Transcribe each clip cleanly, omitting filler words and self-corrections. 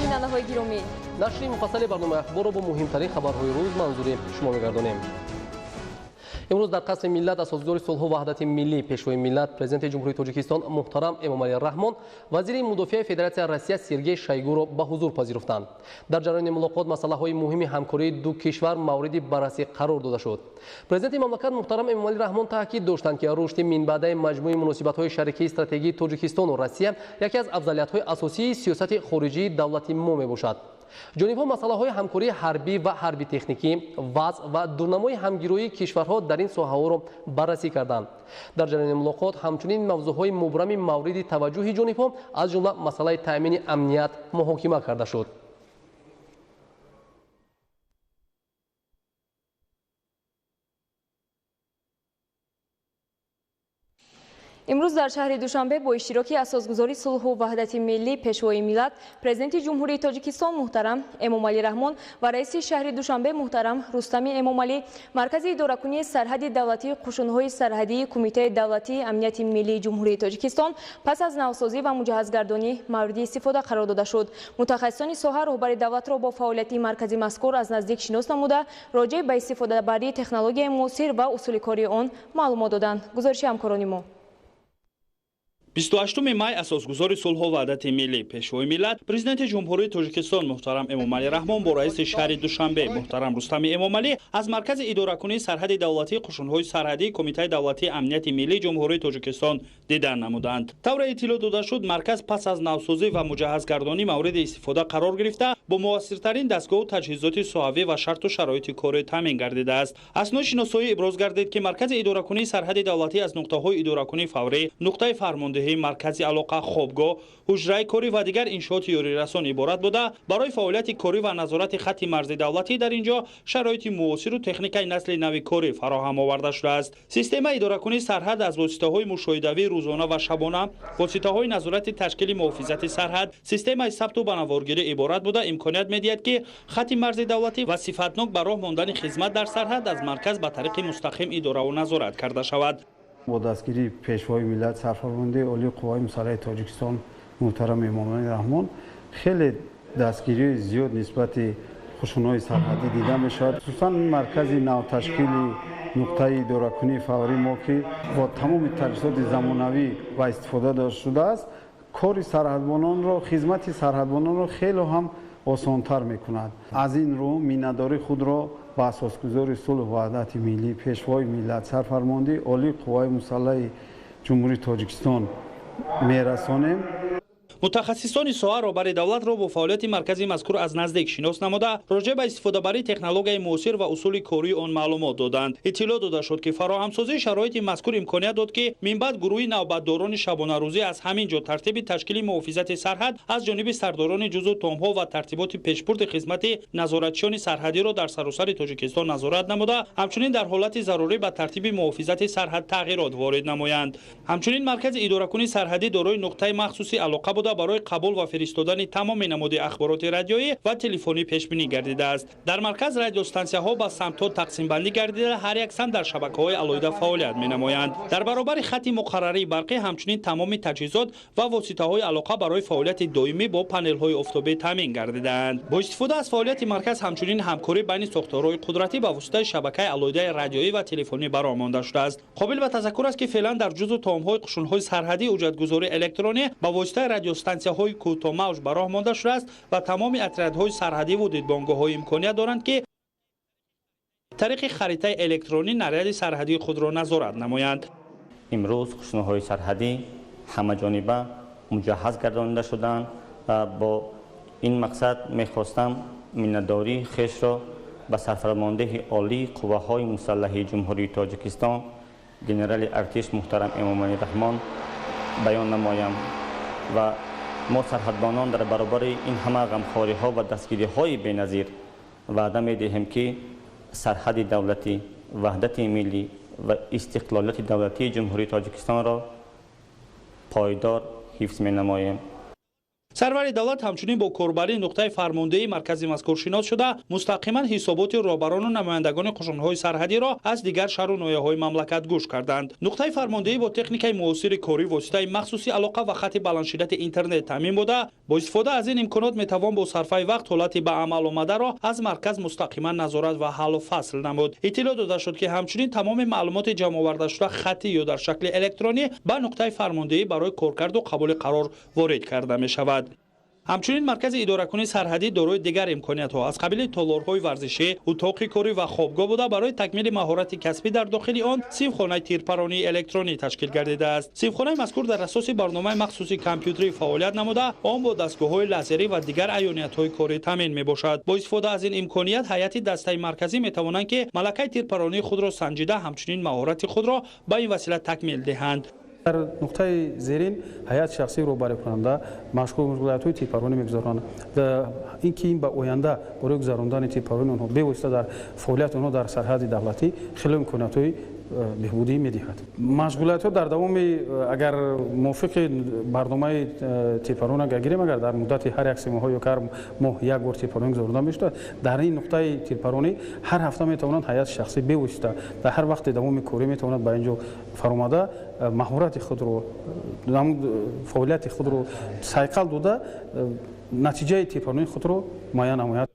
Бинандаҳои гиромӣ, нашри муфассали барномаи ахборро бо муҳимтарин хабарҳои рӯз манзури шумо мегардонем. Имрӯз дар қасри миллат асосгузори сулҳу ваҳдати миллӣ, пешвои миллат, президенти Ҷумҳурии Тоҷикистон муҳтарам Эмомалӣ Раҳмон вазири мудофиаи Федератсияи Россия Сергей Шойгуро ба ҳузур пазируфтанд. Дар ҷараёни мулоқот масъалаҳои муҳими ҳамкории ду кишвар мавриди баррасӣ қарор дода шуд. Президенти мамлакат муҳтарам Эмомалӣ Раҳмон таъкид доштанд, ки рушди минбаъдаи маҷмӯи муносибатҳои шарикии стратегии Тоҷикистону Россия яке аз афзалиятҳои асосии сиёсати хориҷии давлати мо мебошад. Ҷонибҳо масъалаҳои ҳамкории ҳарбӣ ва ҳарбитехникӣ, вазъ ва дурнамои ҳамгироии кишварҳо дар ин соҳаҳоро баррасӣ карданд. Дар ҷараёни мулоқот ҳамчунин мавзӯъҳои мубрами мавриди таваҷҷӯҳи ҷонибҳо, аз ҷумла масъалаи таъмини амният муҳокима карда шуд. Имрӯз дар шаҳри Душанбе бо иштироки асосгузори сулҳу ваҳдати миллӣ, пешвои миллат, президенти Ҷумҳурии Тоҷикистон муҳтарам Эмомалӣ Раҳмон ва раиси шаҳри Душанбе муҳтарам Рустами Эмомалӣ маркази идоракунии сарҳади давлатии қушунҳои сарҳадии Кумитаи давлатии амнияти миллии Ҷумҳурии Тоҷикистон пас аз навсозӣ ва муҷаҳҳазгардонӣ мавриди истифода қарор дода шуд. Мутахассисони соҳа роҳбари давлатро бо фаъолияти маркази мазкур аз наздик шинос намуда, роҷеъ ба истифодабарии технологияи муосир ва усули кори он маълумот доданд. Гузориши ҳамкорони мо. 28 май асосгузори сулҳу ваҳдати миллӣ, пешвои миллат, президенти Ҷумҳурии Тоҷикистон муҳтарам Эмомалӣ Раҳмон бо раиси шаҳри Душанбе муҳтарам Рустами Эмомалӣ аз маркази идоракунии сарҳади давлатии қушунҳои сарҳадии Кумитаи давлатии амнияти миллии Ҷумҳурии Тоҷикистон дидан намуданд. Тавре иттилоъ дода шуд, марказ пас аз навсозӣ ва муҷаҳҳазгардонӣ мавриди истифода қарор гирифта, бо муассиртарин дастгоҳу таҷҳизоти соҳавӣ ва шарту шароити корӣ таъмин гардидааст. Аснои шиносоӣ иброз гардид, ки маркази идоракунии сарҳади давлатӣ аз нуқтаҳои идоракунии фаврӣ, нуқтаи фармондиҳӣ, маркази алоқа, хобгоҳ, ҳуҷраи корӣ ва дигар иншооти ёрирасон иборат буда, барои фаъолияти корӣ ва назорати хатти марзи давлатӣ дар ин ҷо шароити муосиру техникаи насли нави корӣ фароҳам оварда шудааст. Системаи идоракунии сарҳад аз воситаҳои мушоҳидавии рӯзона ва шабона, воситаҳои назорати ташкили муҳофизати сарҳад, системаи сабту банаворгирӣ иборат буда, имконият медиҳад, ки хатти марзи давлатӣ ва сифатнок ба роҳ мондани хизмат дар сарҳад аз марказ ба тариқи мустақим идораву назорат карда шавад. Бо дастгирии пешвои миллат, сарфармондаи олии қувваҳои мусаллаҳи Тоҷикистон муҳтарам Эмомалӣ Раҳмон хеле дастгириҳои зиёд нисбати қушунҳои сарҳадӣ дида мешавад. Хусусан маркази навташкили нуқтаи идоракунии фаврии мо, ки бо тамоми таҷҳизоти замонавӣ ва истифода дошта шудааст, кори сарҳадбононро, хизмати сарҳадбононро хеле ҳам осонтар мекунад. Аз ин рӯ миннатдории худро ба асосгузори сулҳу ваҳдати миллӣ, пешвои миллат, сарфармондаи олии қувваҳои мусаллаҳи Ҷумҳурии Тоҷикистон мерасонем. Мутахассисони соҳа роҳбари давлатро бо фаъолияти маркази мазкур аз наздик шинос намуда, роҷеъ ба истифодабарии технологияи муосир ва усули кории он маълумот доданд. Иттилоъ дода шуд, ки фароҳамсозии шароити мазкур имконият дод, ки минбаъд гурӯҳи навбатдорони шабонарӯзӣ аз ҳамин ҷо тартиби ташкили муҳофизати сарҳад аз ҷониби сардорони ҷузъу томҳо ва тартиботи пешбурди хизмати назоратчиёни сарҳадиро дар саросари Тоҷикистон назорат намуда, ҳамчунин дар ҳолати зарурӣ ба тартиби муҳофизати сарҳад тағйирот ворид намоянд. Ҳамчунин маркази идоракунии сарҳадӣ дорои нуқтаи махсуси алоқа буда, барои қабул ва фиристодани тамоми намуди ахбороти радиоӣ ва телефонӣ пешбинӣ гардидааст. Дар марказ радиостансияҳо ба самтҳо тақсимбандӣ гардида, ҳар як самт дар шабакаҳои алоҳида фаъолият менамоянд. Дар баробари хатти муқаррарии барқӣ ҳамчунин тамоми таҷҳизот ва воситаҳои алоқа барои фаъолияти доимӣ бо панелҳои офтобӣ таъмин гардидаанд. Бо истифода аз фаъолияти марказ ҳамчунин ҳамкорӣ байни сохторҳои қудратӣ ба воситаи шабакаи алоҳидаи радиоӣ ва телефонӣ ба роҳ монда шудааст. Қобил ба тазаккур аст, ки феълан дар ҷузъу томҳои қушунҳои сарҳадӣ ҳуҷҷатгузории электронӣ ба воситаи радиостансияҳои кӯтоҳмавҷ ба роҳ монда шудааст ва тамоми отрядҳои сарҳадиву дидбонгоҳҳо имконият доранд, ки тариқи харитаи электронӣ наряди сарҳадии худро назорат намоянд. Имрӯз қушунҳои сарҳадӣ ҳамаҷониба муҷаҳҳаз гардонида шуданд ва бо ин мақсад мехостам миннатдории хешро ба сарфармондеҳи олии қувваҳои мусаллаҳи Ҷумҳурии Тоҷикистон генерали артиш муҳтарам Эмомалӣ Раҳмон баён намоям ва мо сарҳадбонон дар баробари ин ҳама ғамхориҳо ва дастгириҳои беназир ваъда медиҳем, ки сарҳади давлатӣ ваҳдати миллӣ ва истиқлолияти давлатии Ҷумҳурии Тоҷикистонро пойдор ҳифз менамоем. Сарвари давлат ҳамчунин бо корбарии нуқтаи фармондеҳии маркази мазкур шинос шуда, мустақиман ҳисоботи роҳбарону намояндагони қушунҳои сарҳадиро аз дигар шаҳру ноҳияҳои мамлакат гӯш карданд. Нуқтаи фармондеҳӣ бо техникаи муосири корӣ, воситаи махсуси алоқа ва хати баландшиддати интернет таъмин буда, бо истифода аз ин имконот метавон бо сарфаи вақт ҳолати ба амал омадаро аз марказ мустақиман назорат ва ҳаллу фасл намуд. Иттилоъ дода шуд, ки ҳамчунин тамоми маълумоти ҷамъовардашуда хаттӣ ё дар шакли электронӣ ба нуқтаи фармондеҳӣ барои коркарду қабули қарор ворид карда мешавад. Ҳамчунин маркази идоракунии сарҳадӣ дорои дигар имкониятҳо аз қабили толорҳои варзишӣ, утоқи корӣ ва хобгоҳ буда, барои такмили маҳорати касбӣ дар дохили он синфхонаи тирпаронии электронӣ ташкил гардидааст. Синфхонаи мазкур дар асоси барномаи махсуси компютерӣ фаъолият намуда, он бо дастгоҳҳои лазерӣ ва дигар аёниятҳои корӣ таъмин мебошад. Бо истифода аз ин имконият ҳайати дастаи марказӣ метавонанд, ки малакаи тирпаронии худро санҷида, ҳамчунин маҳорати худро ба ин васила такмил диҳанд. Дар нуқтаи зерин ҳайати шахсии роҳбарикунанда машғулиятҳои тирпаронӣ мегузаронанд. Ин ки ин ба оянда барои гузарондани тирпаронии онҳо бевосита дар фаъолияти онҳо дар сарҳади давлатӣ хеле имкониятҳои беҳбудӣ медиҳад. Машғулиятҳо дар давоми, агар мувофиқи барномаи тирпаронӣ агар гирем, агар дар муддати ҳар як 3 моҳ ё ҳар моҳ як бор тирпаронӣ гузаронида мешудад, дар ин нуқтаи тирпаронӣ ҳар ҳафта метавонанд ҳайати шахсӣ бевосита дар ҳар вақти давоми корӣ метавонад ба ин ҷо фаромада, маҳорати худро, фаъолияти худро сайқал дода, натиҷаи тирпаронии худро муайян намояд.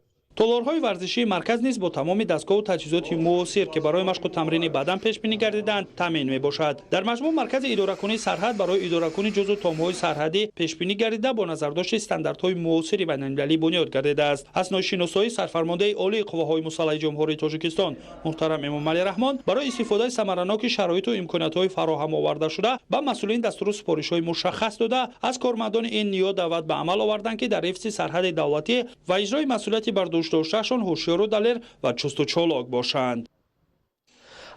Толорҳои варзишии марказ низ бо тамоми дастгоҳу таҷҳизоти муосир, ки барои машқу тамрини бадан пешбинӣ гардидаанд, таъмин мебошад. Дар маҷмӯъ маркази идоракунии сарҳад барои идоракунии ҷузъу томҳои сарҳадӣ пешбинӣ гардида, бо назардошти стандартҳои муосири байналмилалӣ бунёд гардидааст. Аснои шиносоӣ сарфармондаи олии қувваҳои мусаллаҳи Ҷумҳурии Тоҷикистон муҳтарам Эмомалӣ Раҳмон барои истифодаи самараноки шароиту имкониятҳои фароҳам овардашуда ба масъулин дастуру супоришҳои мушаххас дода, аз кормандони ин ниҳод даъват ба амал оварданд, ки дар ҳифзи сарҳади давлатӣ ва иҷрои масъулияти бардӯш доштаашон ҳушёру далер ва чусту чолок бошанд.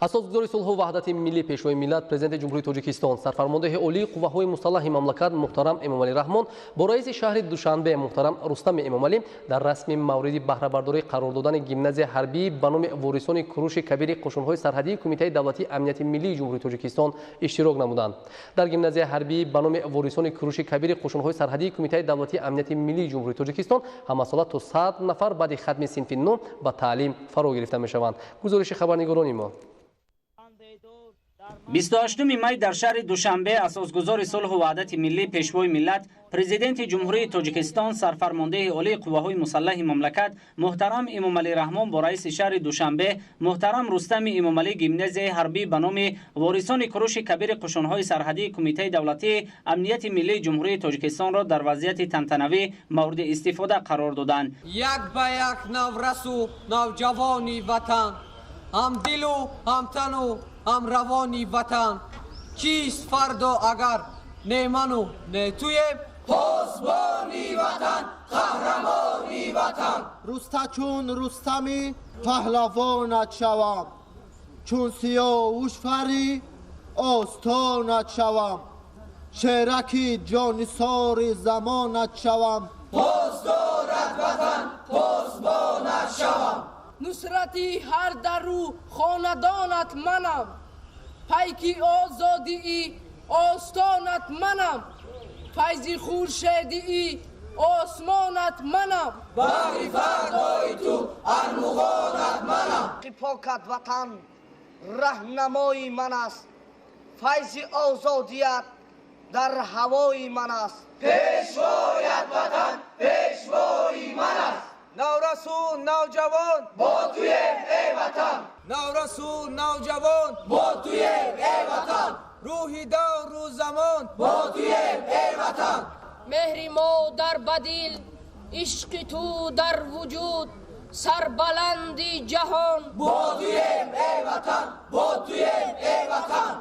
Асосгузори сулҳу ваҳдати миллӣ, Пешвои миллат, Президенти Ҷумҳурии Тоҷикистон, сарфармондеҳи олии қувваҳои мусаллаҳи мамлакат муҳтарам Эмомалӣ Раҳмон бо раиси шаҳри Душанбе муҳтарам Рустами Эмомалӣ дар расми мавриди баҳрабардорӣ қарор додани гимназияи ҳарбӣ ба номи ворисони Куруши Кабири қушунҳои сарҳадии Кумитаи давлатии амнияти миллии Ҷумҳурии Тоҷикистон иштирок намуданд. Дар гимназияи ҳарбӣ ба номи ворисони Куруши Кабири қушунҳои сарҳадии Кумитаи давлатии амнияти миллии Ҷумҳурии Тоҷикистон ҳамасола то 100 нафар баъди хатми синфи 9 ба таълим фаро гирифта мешаванд. Гузориши хабарнигорони мо. 28 май дар шаҳри Душанбе асосгузори сулҳу ваҳдати миллӣ, Пешвои миллат, Президенти Ҷумҳурии Тоҷикистон, сарфармондеҳи олии қувваҳои мусаллаҳи мамлакат муҳтарам Эмомалӣ Раҳмон бо раиси шаҳри Душанбе муҳтарам Рустами Эмомалӣ гимназияи ҳарбӣ ба номи ворисони Куруши Кабири қушунҳои сарҳадии Кумитаи давлатии амнияти миллии Ҷумҳурии Тоҷикистонро дар вазъияти тантанавӣ мавриди истифода қарор доданд. Як ба як наврасу навҷавони ватан, ҳамдилу ҳамтану ҳамравони ватан, чист фардо агар не ману не туем? Посбони ватан, қаҳрамони ватан. Руста чун Рустами паҳлавонат шавам, чун Сиёвуш фари остонат шавам, шераки ҷонисори замонат шавам. Посдорат ватан, посбонат шавам. Нусрати ҳар дару хонадонат манам, пайки озодии остонат манам, файзи хуршедии осмонат манам. Баҳри фардои ту армуғонат манам. Покат ватан раҳнамои ман аст, файзи озодият дар ҳавои ман аст. Пешвоят ватан пешвои ман аст. Наврасу навҷавон бо туем, эй ватан. Наврасу навҷавон бо туем, эй ватан. Рӯҳи давру замон бо туем, эй ватан. Меҳри модар ба дил, ишқи ту дар вуҷуд, сарбаланди ҷаҳон бо туем, эй ватан, бо туем, эй ватан.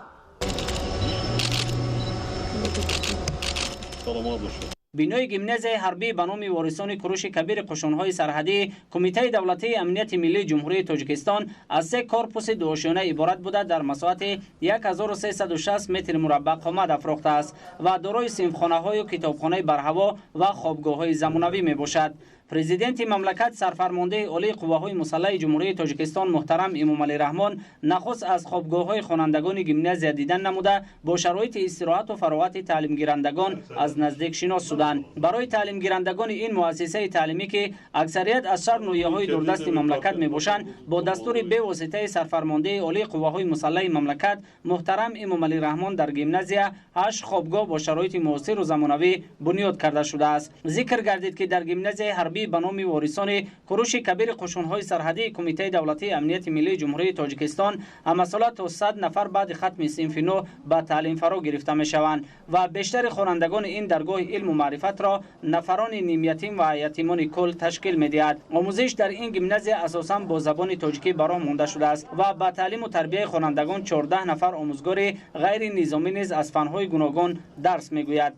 Саломат бошед. Бинои гимназияи ҳарбӣ ба номи ворисони Куруши Кабири қушунҳои сарҳадии Кумитаи давлатии амнияти миллии Ҷумҳурии Тоҷикистон аз се корпуси дуошёна иборат буда, дар масоҳати 1360 метр мураббаъ қомат афрохтааст ва дорои синфхонаҳою китобхонаи барҳаво ва хобгоҳҳои замонавӣ мебошад. Президенти мамлакат, сарфармондеҳи олии қувваҳои мусаллаҳи Ҷумҳурии Тоҷикистон муҳтарам Эмомалӣ Раҳмон нахуст аз хобгоҳҳои хонандагони гимназия дидан намуда, бо шароити истироҳату фароғати таълимгирандагон аз наздик шинос шуданд. Барои таълимгирандагони ин муассисаи таълимӣ, ки аксарият аз шаҳр ноҳияҳои дурдасти мамлакат мебошанд, бо дастури бевоситаи сарфармондеҳи олии қувваҳои мусаллаҳи мамлакат муҳтарам Эмомалӣ Раҳмон дар гимназия 8 хобгоҳ бо шароити муосиру замонавӣ бунёд карда шудааст. Зикр гардид, ки дар гимназияи ҳарбӣ ба номи ворисони Куруши Кабири қушунҳои сарҳадии Кумитаи давлатии амнияти миллии Ҷумҳурии Тоҷикистон ҳамасола то 100 нафар баъди хатми синфи 9 ба таълим фаро гирифта мешаванд ва бештари хонандагони ин даргоҳи илму маърифатро нафарони нимятим ва ятимони кул ташкил медиҳад. Омӯзиш дар ин гимназия асосан бо забони тоҷикӣ ба роҳ монда шудааст ва ба таълиму тарбияи хонандагон 14 нафар омӯзгори ғайринизомӣ низ аз фанҳои гуногун дарс мегӯяд.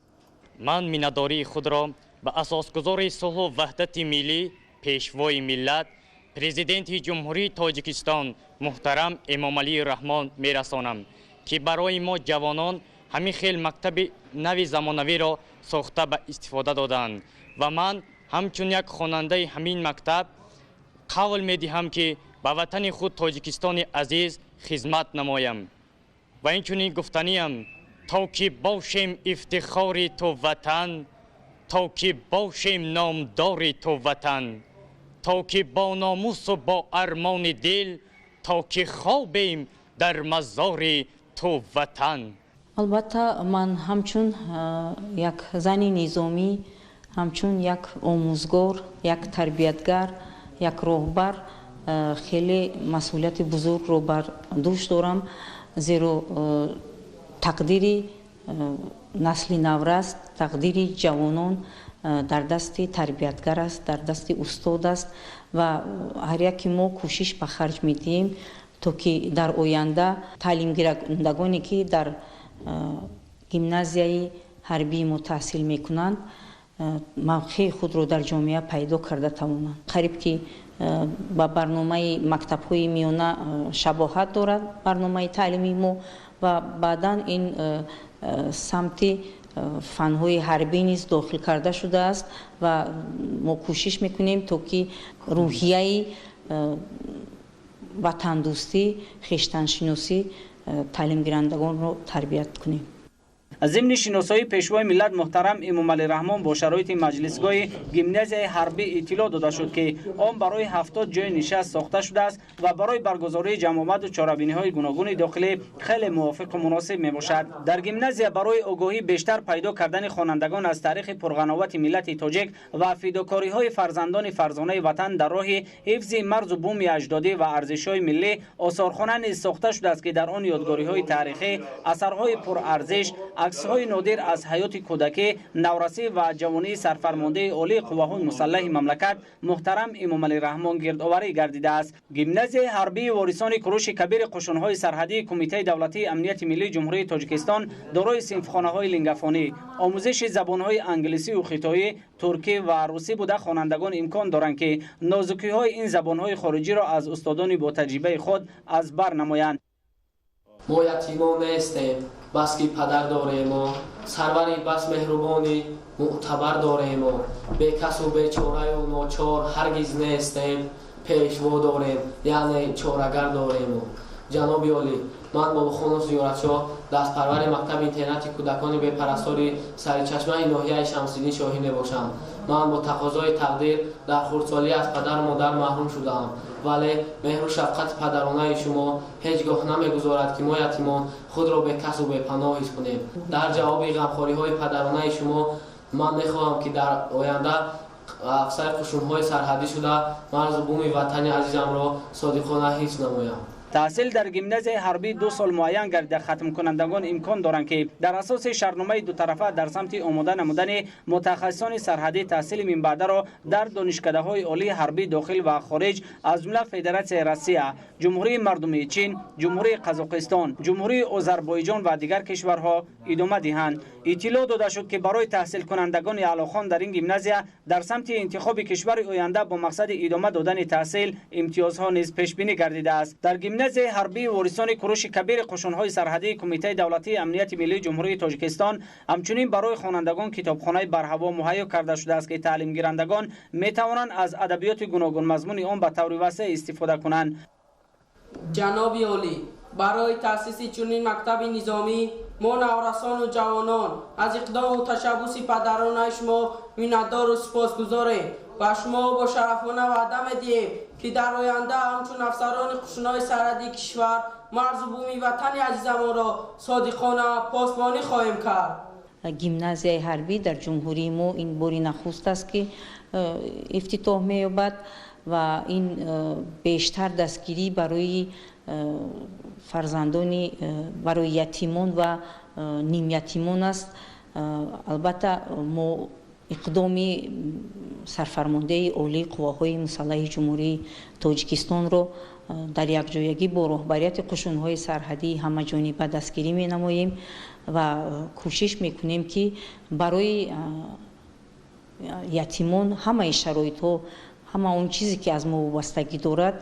Ман миннатдории худро ба асосгузори сулҳу ваҳдати миллӣ, Пешвои миллат, Президенти Ҷумҳурии Тоҷикистон муҳтарам Эмомалӣ Раҳмон мерасонам, ки барои мо ҷавонон ҳамин хел мактаби нави замонавиро сохта ба истифода доданд ва ман ҳамчун як хонандаи ҳамин мактаб қавл медиҳам, ки ба ватани худ Тоҷикистони азиз хизмат намоям. Ва инчунин гуфтаниям: то ки бошем ифтихори ту ватан, то ки бошем номдори ту ватан, то ки бо номусу бо армони дил, то ки хобем дар мазори ту ватан. Албатта, ман ҳамчун як зани низомӣ, ҳамчун як омӯзгор, як тарбиятгар, як роҳбар хеле масъулияти бузургро бар дӯш дорам, зеро тақдири насли навраст, тақдири ҷавонон дар дасти тарбиятгар аст, дар дасти устод аст ва ҳар яке мо кӯшиш ба харҷ медиҳем, то ки дар оянда таълимгирандагоне, ки дар гимназияи ҳарбии мо таҳсил мекунанд, мавқеи худро дар ҷомеа пайдо карда тавонанд. Қариб ки ба барномаи мактабҳои миёна шабоҳат дорад барномаи таълимии мо ва баъдан ин самти фанҳои ҳарбӣ низ дохил карда шудааст ва мо кӯшиш мекунем, то ки рӯҳияи ватандӯстӣ, хештаншиносӣ таълимгирандагонро тарбият кунем. Зимни шиносоии Пешвои миллат муҳтарам Эмомалӣ Раҳмон бо шароити маҷлисгоҳи гимназияи ҳарбӣ иттилоъ дода шуд, ки он барои 70 ҷои нишаст сохта шудааст ва барои баргузории ҷамъомаду чорабиниҳои гуногуни дохилӣ хеле мувофиқу муносиб мебошад. Дар гимназия барои огоҳӣ бештар пайдо кардани хонандагон аз таърихи пурғановати миллати тоҷик ва фидокориҳои фарзандони фарзонаи ватан дар роҳи ҳифзи марзу буми аҷдодӣ ва арзишҳои миллӣ осорхона низ сохта шудааст, ки дар он ёдгориҳои таърихӣ, асарҳои пурарзиш, аксҳои нодир аз ҳаёти кӯдакӣ, наврасӣ ва ҷавонии сарфармондеҳи олии қувваҳои мусаллаҳи мамлакат муҳтарам Эмомалӣ Раҳмон гирдоварӣ гардидааст. Гимназияи ҳарбии ворисони Куруши Кабири қушунҳои сарҳадии Кумитаи давлатии амнияти миллии Ҷумҳурии Тоҷикистон дорои синфхонаҳои лингафонӣ, омӯзиши забонҳои англисию хитоӣ, туркӣ ва русӣ буда, хонандагон имкон доранд, ки нозукиҳои ин забонҳои хориҷиро аз устодони ботаҷрибаи худ аз бар намоянд. Мо ятимон нестем, бас ки падар доремо, сарвари бас меҳрубони мӯътабар доремо. Бекасу бечораю ночор ҳаргиз нестем, пешво дорем, яъне чорагар доремо. Ҷаноби олӣ, ман Бобохонов Зиёратшоҳ, дастпарвари мактаби интернати кӯдакони бепарастори саричашмаи ноҳияи Шамсиддин Шоҳӣ мебошам. Ман бо тақозои тақдир дар хурдсолӣ аз падару модар маҳрум шудаам, вале меҳру шафқати падаронаи шумо ҳеҷ гоҳ намегузорад, ки мо ятимон худро бекасу бепаноҳ ҳис кунем. Дар ҷавоби ғамхориҳои падаронаи шумо ман мехоҳам, ки дар оянда афсари қушунҳои сарҳадӣ шуда, марзу буми ватани азизамро содиқона ҳифз намоям. Таҳсил дар гимназияи ҳарбӣ 2 сол муайян гардида, хатмкунандагон имкон доранд, ки дар асоси шартномаи дутарафа дар самти омода намудани мутахассисони сарҳадӣ таҳсили минбаъдаро дар донишкадаҳои олии ҳарбӣ дохил ва хориҷ, аз ҷумла Федератсияи Россия, Ҷумҳурии Мардумии Чин, Ҷумҳурии Қазоқистон, Ҷумҳурии Озарбойҷон ва дигар кишварҳо идома диҳанд. Иттилоъ дода шуд, ки барои таҳсилкунандагони аълохон дар ин гимназия дар самти интихоби кишвари оянда бо мақсади идома додани таҳсил имтиёзҳо низ пешбинӣ гардидааст. Дар гимназия Гимназияи ҳарбии ворисони Куруши Кабири қушунҳои сарҳадии Кумитаи давлатии амнияти миллии Ҷумҳурии Тоҷикистон ҳамчунин барои хонандагон китобхонаи барҳаво муҳайё карда шудааст, ки таълимгирандагон метавонанд аз адабиёти гуногунмазмуни он ба таври васеъ истифода кунанд. Ҷаноби олӣ, барои таъсиси чунин мактаби низомӣ мо наврасону ҷавонон аз иқдому ташаббуси падаронаи шумо миннатдору сипосгузорем. Ба шумо бо шарафона ваъда медиҳем, ки дар оянда ҳамчун афсарони қушунҳои сарҳадии кишвар марзу буми ватани азизамонро содиқона посбонӣ хоҳем кард. Гимназияи ҳарбӣ дар ҷумҳурии мо ин бори нахуст аст, ки ифтитоҳ меёбад ва ин бештар дастгирӣ барои фарзандони, барои ятимон ва нимятимон аст. Албатта, мо иқдоми сарфармондеҳи олии қувваҳои мусаллаҳи Ҷумҳурии Тоҷикистонро дар якҷоягӣ бо роҳбарияти қушунҳои сарҳадии ҳамаҷониба дастгирӣ менамоем ва кӯшиш мекунем, ки барои ятимон ҳамаи шароитҳо, ҳама он чизе, ки аз мо вобастагӣ дорад,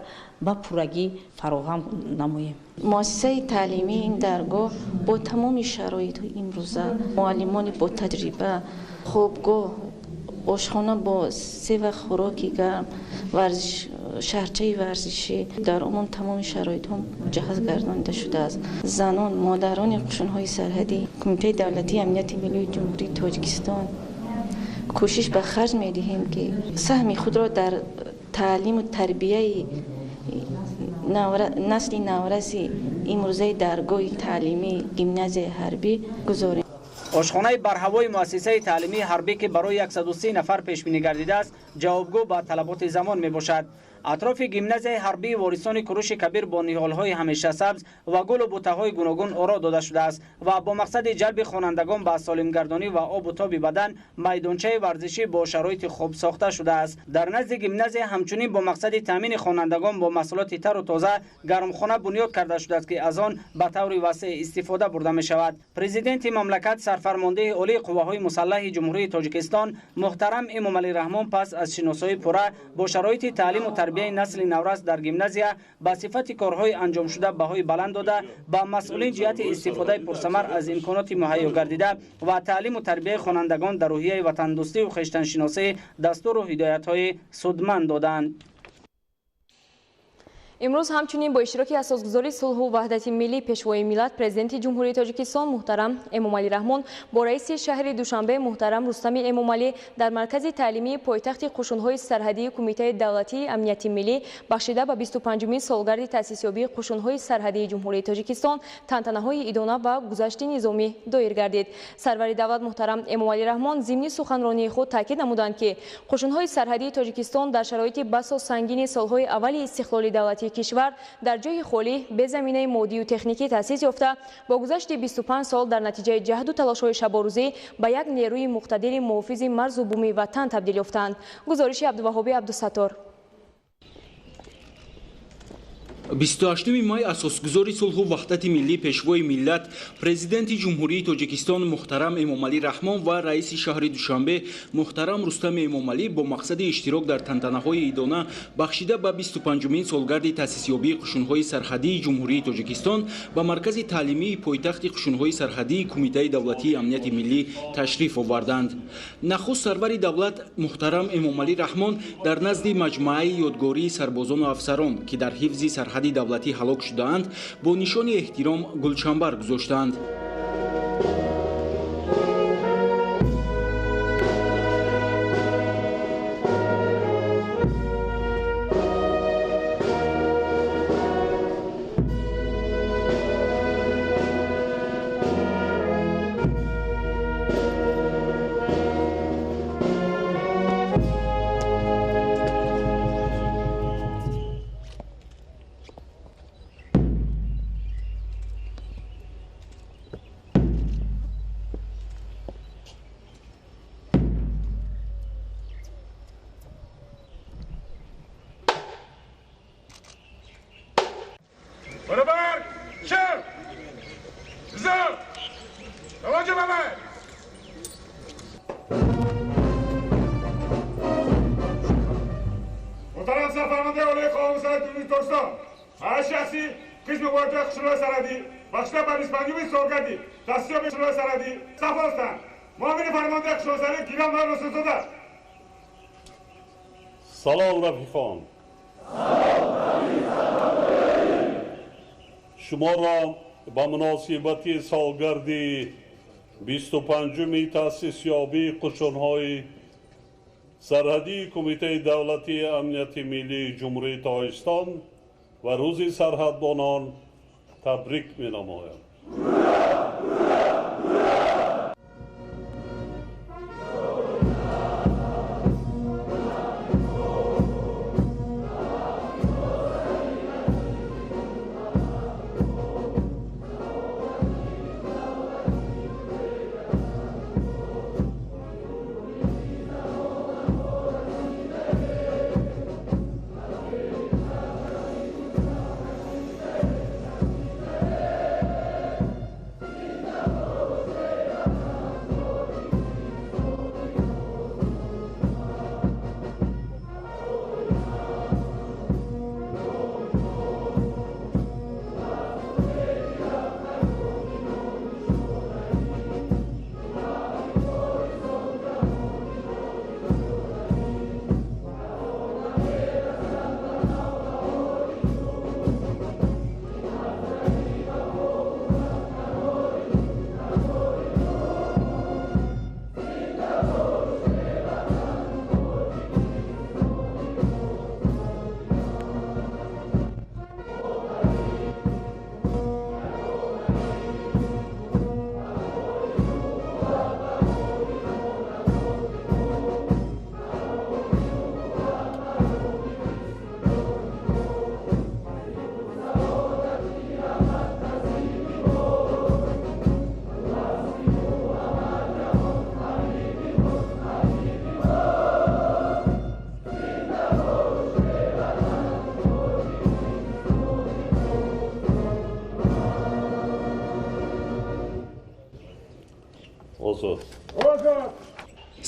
ба пуррагӣ фароҳам намоем. Муассисаи таълимии ин даргоҳ бо тамоми шароитҳои имрӯза, муаллимони бо таҷриба, хобгоҳ, ошхона бо се вақт хӯроки гарм, варзиш, шаҳрчаи варзишӣ, дар умум тамоми шароитҳо муҷаҳҳаз гардонида шудааст. Занон, модарони қушунҳои сарҳадӣ Кумитаи давлатии амнияти миллии Ҷумҳурии Тоҷикистон кӯшиш ба харҷ медиҳем, ки саҳми худро дар таълиму тарбияи насли навраси имрӯзаи даргоҳи таълимии гимназияи ҳарбӣ гузорем. Ошхонаи барҳавои муассисаи таълимии ҳарбӣ, ки барои 130 нафар пешбинӣ гардидааст, ҷавобгӯ ба талаботи замон мебошад. Атрофи гимназияи ҳарбии ворисони Куруши Кабир бо ниҳолҳои ҳамешасабз ва гулу бутаҳои гуногун оро дода шудааст ва бо мақсади ҷалби хонандагон ба солимгардонӣ ва обу тоби бадан майдончаи варзишӣ бо шароити хуб сохта шудааст. Дар назди гимназия ҳамчунин бо мақсади таъмини хонандагон бо маҳсулоти тару тоза гармхона бунёд карда шудааст, ки аз он ба таври васеъ истифода бурда мешавад. Президенти мамлакат, сарфармондеҳи олии қувваҳои мусаллаҳи Ҷумҳурии Тоҷикистон муҳтарам Эмомалӣ Раҳмон пас аз шиносоии пурра бо шароити таълиму тарбияи насли наврас дар гимназия ба сифати корҳои анҷомшуда баҳои баланд дода, ба масъулин ҷиҳати истифодаи пурсамар аз имконоти муҳайё гардида ва таълиму тарбияи хонандагон дар рӯҳияи ватандӯстию хештаншиносӣ дастуру ҳидоятҳои судманд доданд. Имрӯз ҳамчунин бо иштироки асосгузори сулҳу ваҳдати миллӣ, Пешвои миллат, Президенти Ҷумҳурии Тоҷикистон муҳтарам Эмомалӣ Раҳмон бо раиси шаҳри Душанбе муҳтарам Рустами Эмомалӣ дар маркази таълимии пойтахти қушунҳои сарҳадии Кумитаи давлатии амнияти миллӣ бахшида ба 25-умин солгарди таъсисёбии қушунҳои сарҳадии Ҷумҳурии Тоҷикистон тантанаҳои идона ва гузашти низомӣ доир гардид. Сарвари давлат муҳтарам Эмомалӣ Раҳмон зимни суханронии худ таъкид намуданд, ки қушунҳои сарҳадии Тоҷикистон дар шароити басо сангини солҳои аввали истиқлоли давлатии кишвар дар ҷойи холӣ бе заминаи моддию техникӣ таъсис ёфта, бо гузашти 25 сол дар натиҷаи ҷаҳду талошҳои шаборӯзӣ ба як нерӯи муқтадири муҳофизи марзу буми ватан табдил ёфтанд. Гузориши Абдуваҳоби Абдусаттор. 28 май асосгузори сулҳу ваҳдати миллӣ, Пешвои миллат, Президенти Ҷумҳурии Тоҷикистон муҳтарам Эмомалӣ Раҳмон ва раиси шаҳри Душанбе муҳтарам Рустами Эмомалӣ бо мақсади иштирок дар тантанаҳои идона бахшида ба 25-умин солгарди таъсисёбии қушунҳои сарҳадии Ҷумҳурии Тоҷикистон ба маркази таълимии пойтахти қушунҳои сарҳадии Кумитаи давлатии амнияти миллӣ ташриф оварданд. Нахуст сарвари давлат муҳтарам Эмомалӣ Раҳмон дар назди маҷмӯаи ёдгории сарбозону афсарон, ки дар ҳифзи сарҳади давлатӣ ҳалок шудаанд, бо нишони эҳтиром гулчамбар гузоштанд. Муҳтарам сарфармондаи олии қувваҳои мусаллаҳи Ҷумҳурии Тоҷикистон, ҳар шахси Қисми воҳидҳои қушунҳои сарҳадӣ бахшида ба 25-уми солгарди таъсисёбии қушунҳои сарҳадӣ саф ростанд. Муовини фармондеҳи қушунҳои сарҳадӣ генерал майор Расулзода. Салом, рафиқон! Шуморо ба муносибати солгарди 25-уми таъсисёбии қушунҳои сарҳадии Кумитаи давлатии амнияти миллии Ҷумҳурии Тоҷикистон ва рӯзи сарҳадбонон табрик менамоям.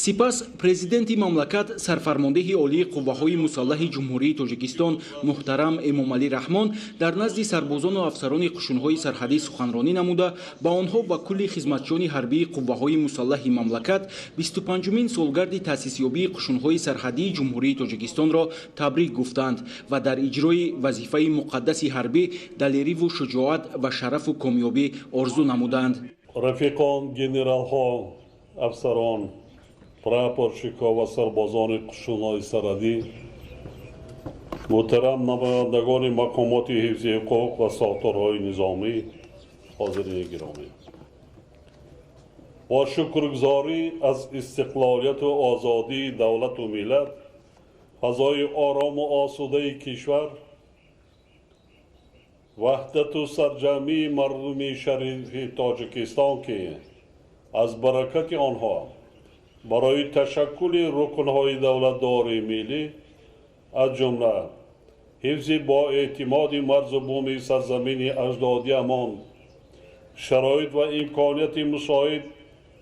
Сипас президенти мамлакат, сарфармондеҳи олии қувваҳои мусаллаҳи Ҷумҳурии Тоҷикистон муҳтарам Эмомалӣ Раҳмон дар назди сарбозону афсарони қушунҳои сарҳадӣ суханронӣ намуда, ба онҳо ва кулли хизматчиёни ҳарбии қувваҳои мусаллаҳи мамлакат 25-умин солгарди таъсисёбии қушунҳои сарҳадии Ҷумҳурии Тоҷикистонро табрик гуфтанд ва дар иҷрои вазифаи муқаддаси ҳарбӣ далериву шуҷоат ва шарафу комёбӣ орзу намуданд. Рафиқон, генералҳо, афсарон, прапорщикҳо ва сарбозони қушунҳои сарҳадӣ, муҳтарам намояндагони мақомоти ҳифзи ҳуқуқ ва сохторҳои низомӣ, ҳозирини гиромӣ, бо шукргузорӣ аз истиқлолияту озодии давлату миллат, фазои орому осудаи кишвар, ваҳдату сарҷамъии мардуми шарифи Тоҷикистон, ки аз баракати онҳо барои ташаккули рукнҳои давлатдории миллӣ, аз ҷумла ҳифзи боэътимоди марзу буми сарзамини аҷдодиамон шароит ва имконияти мусоид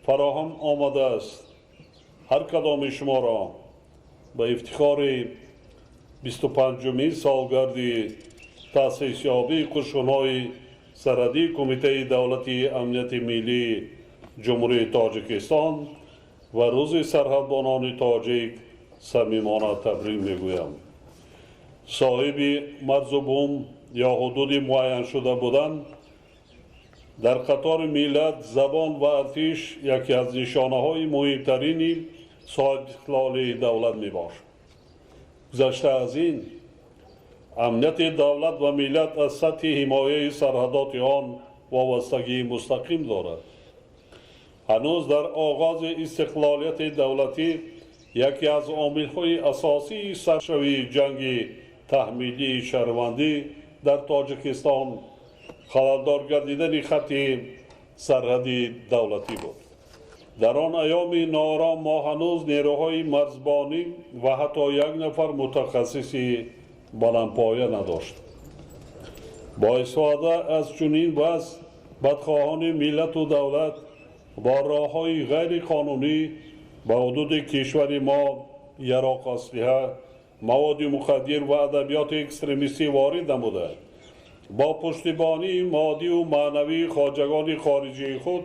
фароҳам омадааст, ҳар кадоми шуморо ба ифтихори 25-умин солгарди таъсисёбии қушунҳои сарҳадии Кумитаи давлатии амнияти миллии Ҷумҳурии Тоҷикистон ва рӯзи сарҳадбонони тоҷик самимона табрик мегӯям. Соҳиби марзу бум ё ҳудуди муайяншуда будан дар қатори миллат, забон ва артиш яке аз нишонаҳои муҳимтарини соҳибистиқлолии давлат мебошад. Гузашта аз ин, амнияти давлат ва миллат аз сатҳи ҳимояи сарҳадоти он вобастагии мустақим дорад. Ҳанӯз дар оғози истиқлолияти давлатӣ яке аз омилҳои асосии саршавии ҷанги таҳмилии шаҳрвандӣ дар Тоҷикистон халалдор гардидани хатти сарҳади давлатӣ буд. Дар он айёми ноором мо ҳанӯз нерӯҳои марзбонӣ ва ҳатто як нафар мутахассиси баландпоя надошт. Бо истифода аз чунин вазъ бадхоҳони миллату давлат бо роҳҳои ғайриқонунӣ ба ҳудуди кишвари мо яроқ, аслиҳа, маводи мухаддир ва адабиёти экстремистӣ ворид намуда, Бо пуштибонии моддиву маънавии хоҷагони хориҷии худ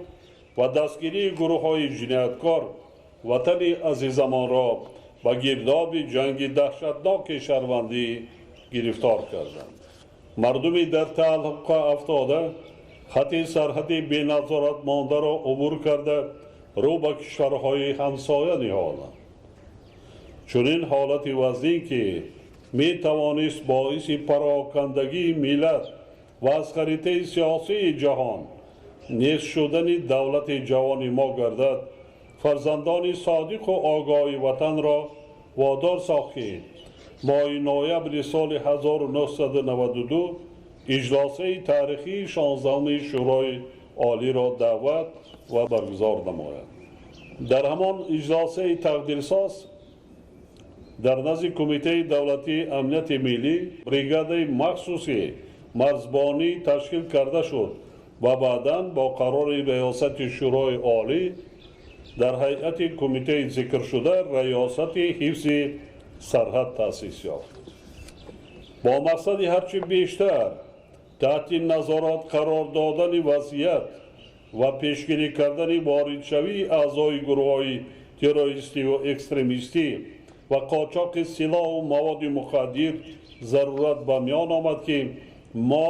ва дастгирии гурӯҳҳои ҷинояткор ватани азизамонро ба гирдоби ҷанги даҳшатноки шаҳрвандӣ гирифтор карданд. Мардуми дар тааллуқа афтода хати сарҳади беназорат мондаро убур карда рӯ ба кишварҳои ҳамсоя ниҳоданд. Чунин ҳолати вазнин, ки метавонист боиси парокандагии миллат ва аз харитаи сиёсии ҷаҳон нест шудани давлати ҷавони мо гардад, фарзандони содиқу огоҳи ватанро водор сохт, ки моҳи ноябри соли 1992 иҷлосаи таърихии 16-уми Шӯрои Олиро даъват ва баргузор намояд. Дар ҳамон иҷлосаи тақдирсоз дар назди Кумитаи давлатии амнияти миллӣ бригадаи махсуси марзбонӣ ташкил карда шуд ва баъдан бо қарори Риёсати Шӯрои Олӣ дар ҳайати кумитаи зикршуда Раёсати ҳифзи сарҳад таъсис ёфт. Бо мақсади ҳарчи бештар таҳти назорат қарор додани вазъият ва пешгирӣ кардани воридшавии аъзои гурӯҳҳои террористиву экстремистӣ ва қочоқи силоҳу маводи мухаддир зарурат ба миён омад, ки мо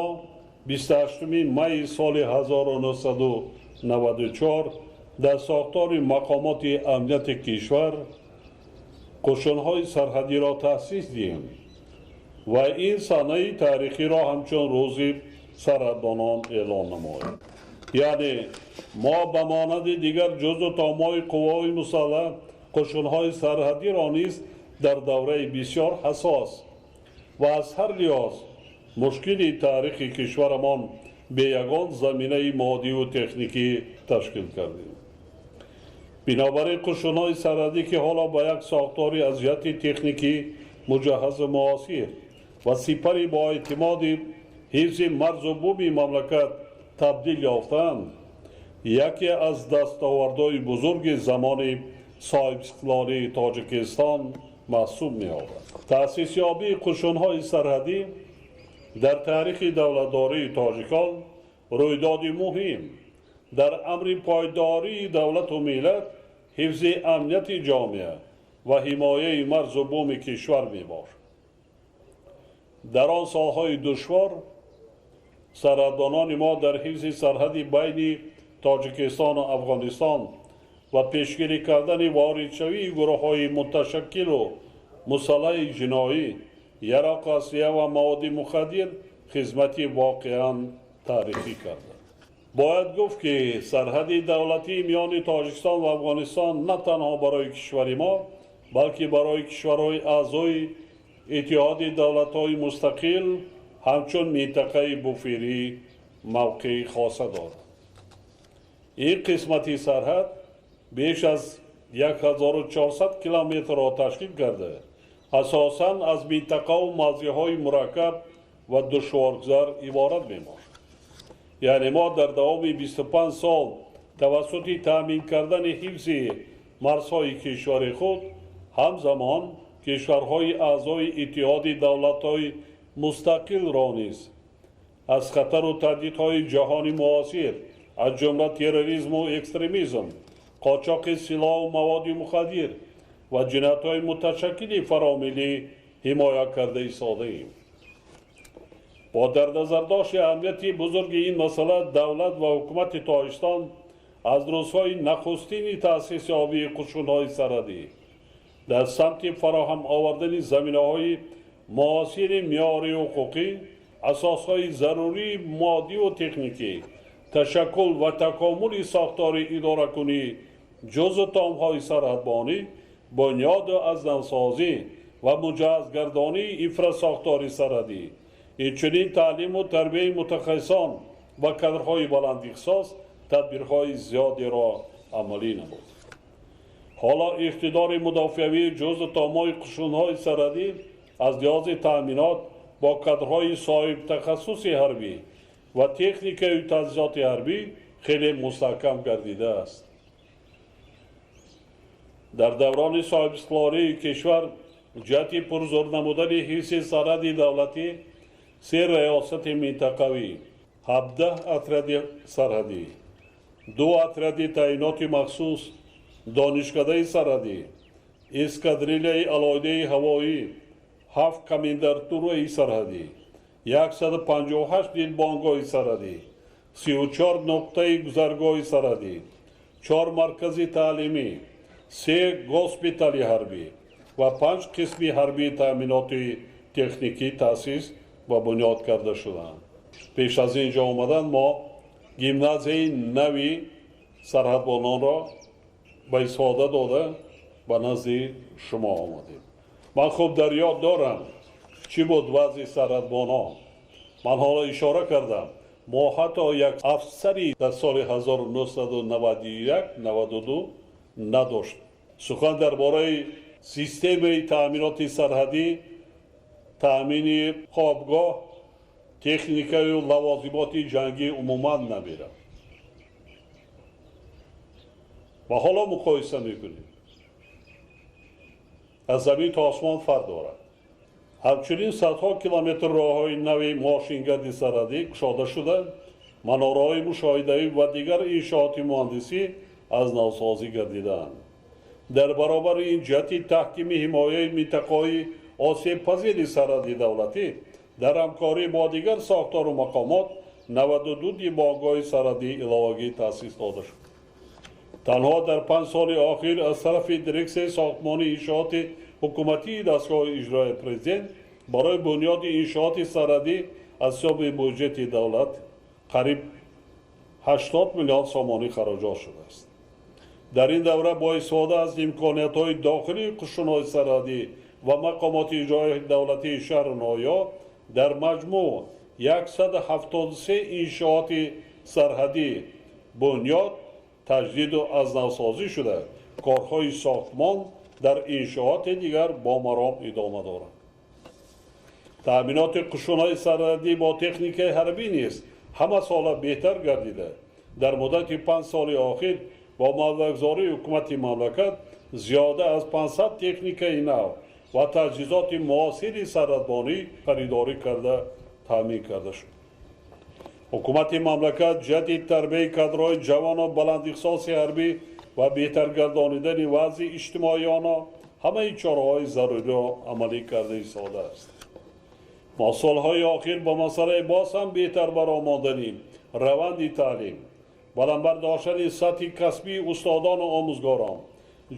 28 майи соли 1994 дар сохтори мақомоти амнияти кишвар қушунҳои сарҳадиро таъсис диҳем ва ин санаи таърихиро ҳамчун рӯзи сарҳадбонон эълон намоем. Яъне мо ба монанди дигар ҷузъу томҳои қувваҳои мусаллаҳ қушунҳои сарҳадиро низ дар давраи бисёр ҳассос ва аз ҳар лиҳоз мушкили таърихи кишварамон бе ягон заминаи моддиву техникӣ ташкил кардем. Бинобар ин қушунҳои сарҳадӣ, ки ҳоло ба як сохтори аз ҷиҳати техникӣ муҷаҳҳазу муосир ва сипари боэътимоди ҳифзи марзу буми мамлакат табдил ёфтаанд, яке аз дастовардҳои бузурги замони соҳибистиқлолии Тоҷикистон маҳсуб меёбад. Таъсисёбии қушунҳои сарҳадӣ дар таърихи давлатдории тоҷикон рӯйдоди муҳим дар амри пойдории давлату миллат, ҳифзи амнияти ҷомеа ва ҳимояи марзу буми кишвар мебошад. Дар он солҳои душвор сарҳадбонони мо дар ҳифзи сарҳади байни Тоҷикистону Афғонистон ва пешгирӣ кардани воридшавии гурӯҳҳои муташаккилу мусаллаҳи ҷиноӣ, яроқу аслиҳа ва маводи мухаддир хизмати воқеан таърихӣ карданд. Бояд гуфт, ки сарҳади давлатии миёни Тоҷикистон ва Афғонистон на танҳо барои кишвари мо, балки барои кишварҳои аъзои Иттиҳоди давлатҳои мустақил ҳамчун минтақаи буферӣ мавқеи хоса дорад. Ин қисмати сарҳад беш аз 1400 километрро ташкил карда, асосан аз минтақаву мавзеъҳои мураккаб ва душворгузар иборат мебошад. Яъне мо дар давоми 25 сол тавассути таъмин кардани ҳифзи марзҳои кишвари худ ҳамзамон кишварҳои аъзои Иттиҳоди давлатҳои мустақилро низ аз хатару таҳдидҳои ҷаҳони муосир, аз ҷумла терроризму экстремизм, қочоқи силоҳу маводи мухаддир ва ҷиноятҳои муташаккили фаромиллӣ ҳимоя карда истодаем. Бо дар назардошти аҳамияти бузурги ин масъала давлат ва ҳукумати Тоҷикистон аз рӯзҳои нахустини таъсисёбии қушунҳои сарҳадӣ дар самти фароҳам овардани заминаҳои муосири меъёри ҳуқуқӣ, асосҳои зарурии моддиву техникӣ, ташаккул ва такомули сохтори идоракунӣ, ҷузъу томҳои сарҳадбонӣ, бунёду аз навсозӣ ва муҷаҳҳазгардонии инфрасохтори сарҳадӣ, инчунин таълиму тарбияи мутахассисон ва кадрҳои баландихтисос тадбирҳои зиёдеро амалӣ намуд. Ҳоло иқтидори мудофиавии ҷузъу томҳои қушунҳои сарҳадӣ аз лиҳози таъминот бо кадрҳои соҳибтахассуси ҳарбӣ ва техникаю таҷҳизоти ҳарбӣ хеле мустаҳкам гардидааст. Дар даврони соҳибистиқлолии кишвар ҷиҳати пурзур намудани ҳифзи сарҳади давлатӣ Се раёсати минтақавӣ, 17 отряди сарҳадӣ, 2 отряди таъиноти махсус, донишкадаи сарҳадӣ, эскадрилияи алоҳидаи ҳавоӣ, 7 комендатураи сарҳадӣ, 158 дидбонгоҳи сарҳадӣ, 34 нуқтаи гузаргоҳи сарҳадӣ, 4 маркази таълимӣ, 3 госпитали ҳарбӣ ва 5 қисми ҳарбии таъминоти техникӣ таъсис ва бунёд карда шуданд. Пеш аз ин ҷо омадан мо гимназияи нави сарҳадбононро ба истифода дода ба назди шумо омадем. Ман хуб дар ёд дорам, чӣ буд вазъи сарҳадбонон. Ман ҳоло ишора кардам, мо ҳатто як афсари дар соли 1991-92 надошт. Сухан дар бораи системаи таъминоти сарҳадӣ, таъмини хобгоҳ, техникаю лавозимоти ҷангӣ умуман намерафт. Ва ҳоло муқоиса мекунем. Аз замин то осмон фарқ дорад. Ҳамчунин садҳо километр роҳҳои нави мошингарди сарҳадӣ кушода шуда, манораҳои мушоҳидавӣ ва дигар иншооти муҳандисӣ аз навсозӣ гардидаанд. Дар баробари ин ҷиҳати таҳкими ҳимояи минтақаҳои осебпазири сарҳади давлатӣ дар ҳамкорӣ бо дигар сохтору мақомот 92 дидбонгоҳи сарҳадии иловагӣ таъсис дода шуд. Танҳо дар 5 соли охир аз тарафи дирексияи сохтмонии иншооти ҳукуматии дастгоҳи иҷроияи президент барои бунёди иншооти сарҳадӣ аз ҳисоби буҷети давлат қариб 80 миллион сомонӣ хароҷот шудааст. Дар ин давра бо истифода аз имкониятҳои дохилии қушунҳои сарҳадӣ ва мақомоти иҷроияи давлатии шаҳру ноҳия дар маҷмӯъ 173 иншооти сарҳадӣ бунёд, таҷдиду аз навсозӣ шуда, корҳои сохтмон дар иншооти дигар бо маром идома доранд. Таъминоти қушунҳои сарҳадӣ бо техникаи ҳарбӣ низ ҳама сола беҳтар гардида, дар муддати 5 соли охир бо маблағгузории ҳукумати мамлакат зиёда аз 500 техникаи нав ва таҷҳизоти муосири сарҳадбонӣ харидорӣ карда таъмин карда шуд. Ҳукумати мамлакат ҷиҳати тарбияи кадрҳои ҷавону баландихтисоси ҳарбӣ ва беҳтар гардонидани вазъи иҷтимоии онҳо ҳамаи чораҳои заруриро амалӣ карда истодааст. Мо солҳои охир ба масъалаи боз ҳам беҳтар баромадани раванди таълим, баланд бардоштани сатҳи касбии устодону омӯзгорон,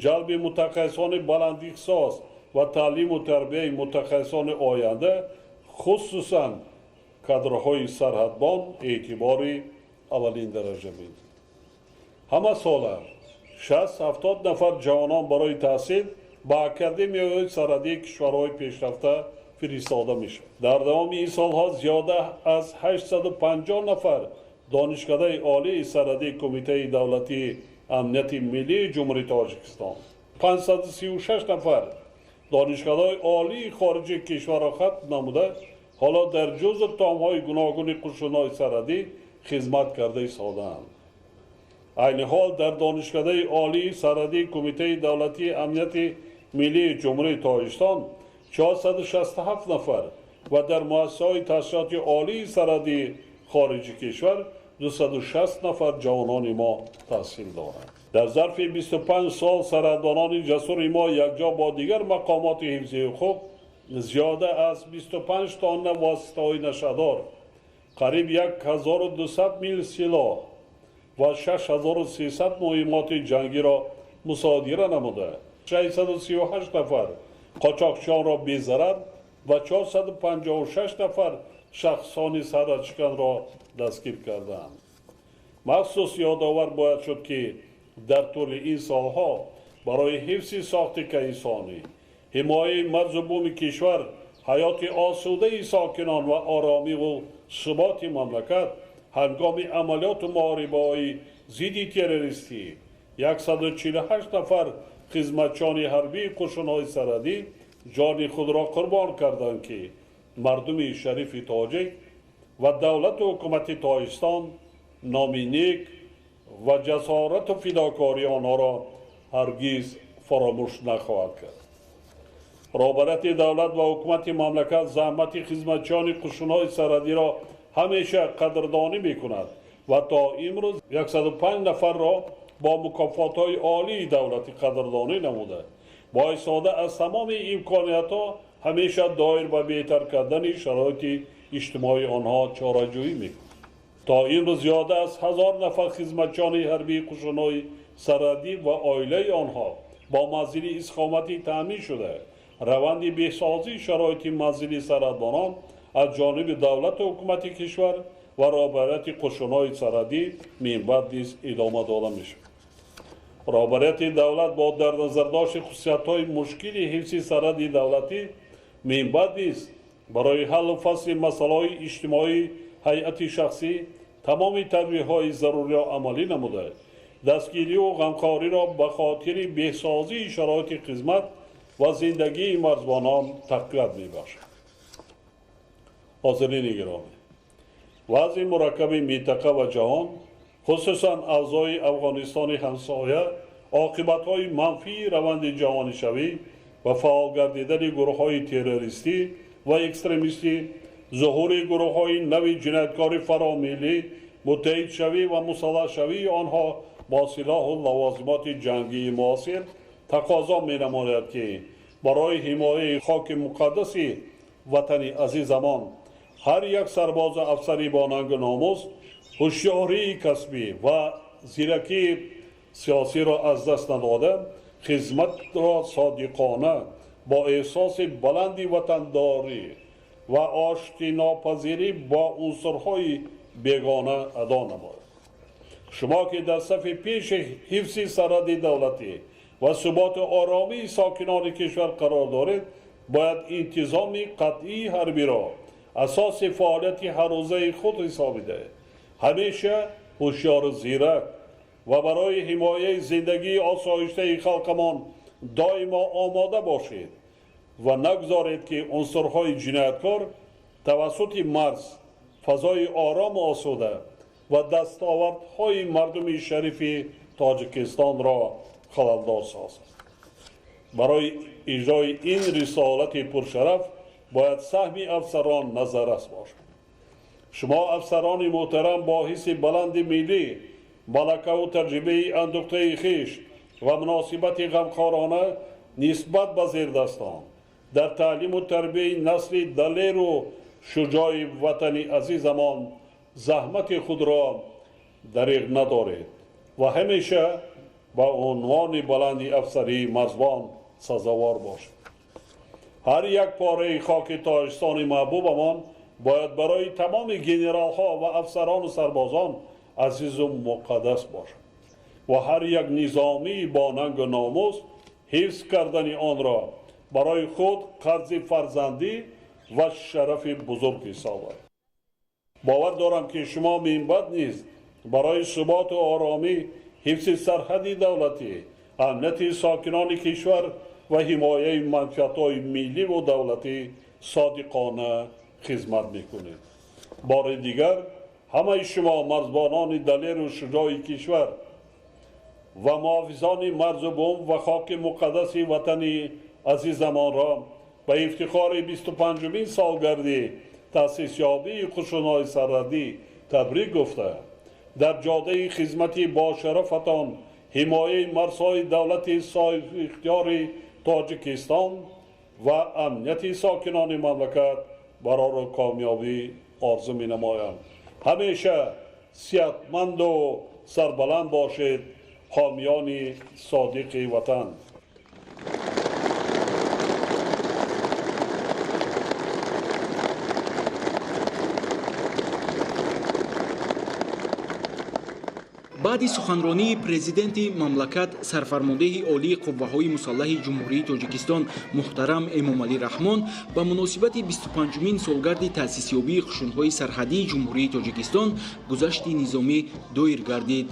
ҷалби мутахассисони баландихтисос ва таълиму тарбияи мутахассисони оянда, хусусан кадрҳои сарҳадбон эътибори аввалин дараҷа медиҳад. Ҳама сола 60-70 нафар ҷавонон барои таҳсил ба академияҳои сарҳадии кишварҳои пешрафта фиристода мешавад. Дар давоми ин солҳо зиёда аз 850 нафар донишкадаи олии сарҳадии Кумитаи давлатии амнияти миллии Ҷумҳурии Тоҷикистон, 536 нафар донишкадаҳои олии хориҷи кишварро хатм намуда, ҳоло дар ҷузъу томҳои гуногуни қушунҳои сарҳадӣ хизмат карда истодаанд. Айни ҳол дар донишкадаи олии сарҳадии Кумитаи давлатии амнияти миллии Ҷумҳурии Тоҷикистон 467 нафар ва дар муассисаҳои таҳсилоти олии сарҳадии хориҷи кишвар 260 нафар ҷавонони мо таҳсил доранд. Дар зарфи 25 сол сарҳадбонони ҷасури мо якҷо бо дигар мақомоти ҳифзи ҳуқуқ зиёда аз 25 тонна воситаҳои нашъадор, қариб 1200 мил силоҳ ва 6300 муҳиммоти ҷангиро мусодира намуда, 638 нафар қочоқчиёнро безарар ва 456 нафар шахсони сарҳадшиканро дастгир кардаанд. Махсус ёдовар бояд шуд, ки дар тӯли ин солҳо барои ҳифзи сохтикаи инсонӣ, ҳимояи марзу буми кишвар, ҳаёти осудаи сокинон ва оромиву суботи мамлакат ҳангоми амалиёту муҳорибаҳои зидди террористӣ 148 нафар хизматчиёни ҳарбии қушунҳои сарҳадӣ ҷони худро қурбон карданд, ки мардуми шарифи тоҷик ва давлату ҳукумати Тоҷикистон номи нек ва ҷасорату фидокории онҳоро ҳаргиз фаромӯш нахоҳад кард. Роҳбарияти давлат ва ҳукумати мамлакат заҳмати хизматчиёни қушунҳои сарҳадиро ҳамеша қадрдонӣ мекунад ва то имрӯз 105 нафарро бо мукофотҳои олии давлатӣ қадрдонӣ намуда, бо истифода аз тамоми имкониятҳо ҳамеша доир ба беҳтар кардани шароити иҷтимоии онҳо чораҷӯӣ мекунад. То имрӯз зиёда аз 1000 нафар хизматчиёни ҳарбии қушунҳои сарҳадӣ ва оилаи онҳо бо манзили истиқоматӣ таъмин шуда, раванди беҳсозии шароити манзили сарҳадбонон аз ҷониби давлату ҳукумати кишвар ва роҳбарияти қушунҳои сарҳадӣ минбаъд низ идома дода мешавад. Роҳбарияти давлат бо дар назардошти хусусиятҳои мушкили ҳифзи сарҳади давлатӣ минбаъд низ барои ҳаллу фасли масъалаҳои иҷтимоии ҳайати шахсӣ тамоми тадбирҳои заруриро амалӣ намуда, дастгириву ғамхориро ба хотири беҳсозии шароити хизмат ва зиндагии марзбонон тақвият мебахшад. Ҳозирини гиромӣ, вазъи мураккаби минтақа ва ҷаҳон, хусусан авзои Афғонистони ҳамсоя, оқибатҳои манфии раванди ҷаҳонишавӣ ва фаъол гардидани гурӯҳҳои террористӣ ва экстремистӣ, зуҳури гурӯҳҳои нави ҷинояткори фаромиллӣ, муттаҳидшавӣ ва мусаллаҳшавии онҳо бо силоҳу лавозимоти ҷангии муосир тақозо менамояд, ки барои ҳимояи хоки муқаддаси ватани азизамон ҳар як сарбозу афсари бо нангу номус ҳушёрии касбӣ ва зиракии сиёсиро аз даст надода, хизматро содиқона бо эҳсоси баланди ватандорӣ ва оштинопазирӣ бо унсурҳои бегона адо намояд. Шумо ки дар сафи пеши ҳифзи сарҳади давлатӣ ва суботу оромии сокинони кишвар қарор доред, бояд интизоми қатъии ҳарбиро асоси фаъолияти ҳаррӯзаи худ ҳисобида, ҳамеша ҳушёру зирак ва барои ҳимояи зиндагии осоиштаи халқамон доимо омода бошед ва нагузоред, ки унсурҳои ҷинояткор тавассути марз фазои орому осуда ва дастовардҳои мардуми шарифи Тоҷикистонро халалдор созанд. Барои иҷрои ин рисолати пуршараф бояд саҳми афсарон назаррас бошад. Шумо афсарони муҳтарам бо ҳисси баланди миллӣ, малакаву таҷрибаи андӯхтаи хиш ва муносибати ғамхорона нисбат ба зердастон дар таълиму тарбияи насли далеру шуҷои ватани азизамон заҳмати худро дариғ надоред ва ҳамеша ба унвони баланди афсарии марзбон сазовор бошед. Ҳар як пораи хоки Тоҷикистони маҳбубамон бояд барои тамоми генералҳо ва афсарону сарбозон азизу муқаддас бошад ва ҳар як низомии бо нангу номус ҳифз кардани онро барои худ қарзи фарзандӣ ва шарафи бузург ҳисобад. Бовар дорам, ки шумо минбаъд низ барои суботу оромӣ, ҳифзи сарҳади давлатӣ, амнияти сокинони кишвар ва ҳимояи манфиатҳои милливу давлатӣ содиқона хизмат мекунед. Бори дигар ҳамаи шумо марзбонони далеру шуҷои кишвар ва муҳофизони марзу бум ва хоки муқаддаси ватани азизамонро ба ифтихори 25-умин солгарди таъсисёбии қушунҳои сарҳадӣ табрик гуфта, дар ҷодаи хизмати бошарафатон ҳимояи марзҳои давлати соҳибихтиёри Тоҷикистон ва амнияти сокинони мамлакат барору комёбӣ орзу менамоям. Ҳамеша сиҳатманду сарбаланд бошед, ҳомиёни содиқи ватан. Баъди суханронии президенти мамлакат, сарфармондеҳи олии қувваҳои мусаллаҳи Ҷумҳурии Тоҷикистон муҳтарам Эмомалӣ Раҳмон ба муносибати 25-умин солгарди таъсисёбии қушунҳои сарҳадии Ҷумҳурии Тоҷикистон гузашти низомӣ доир гардид.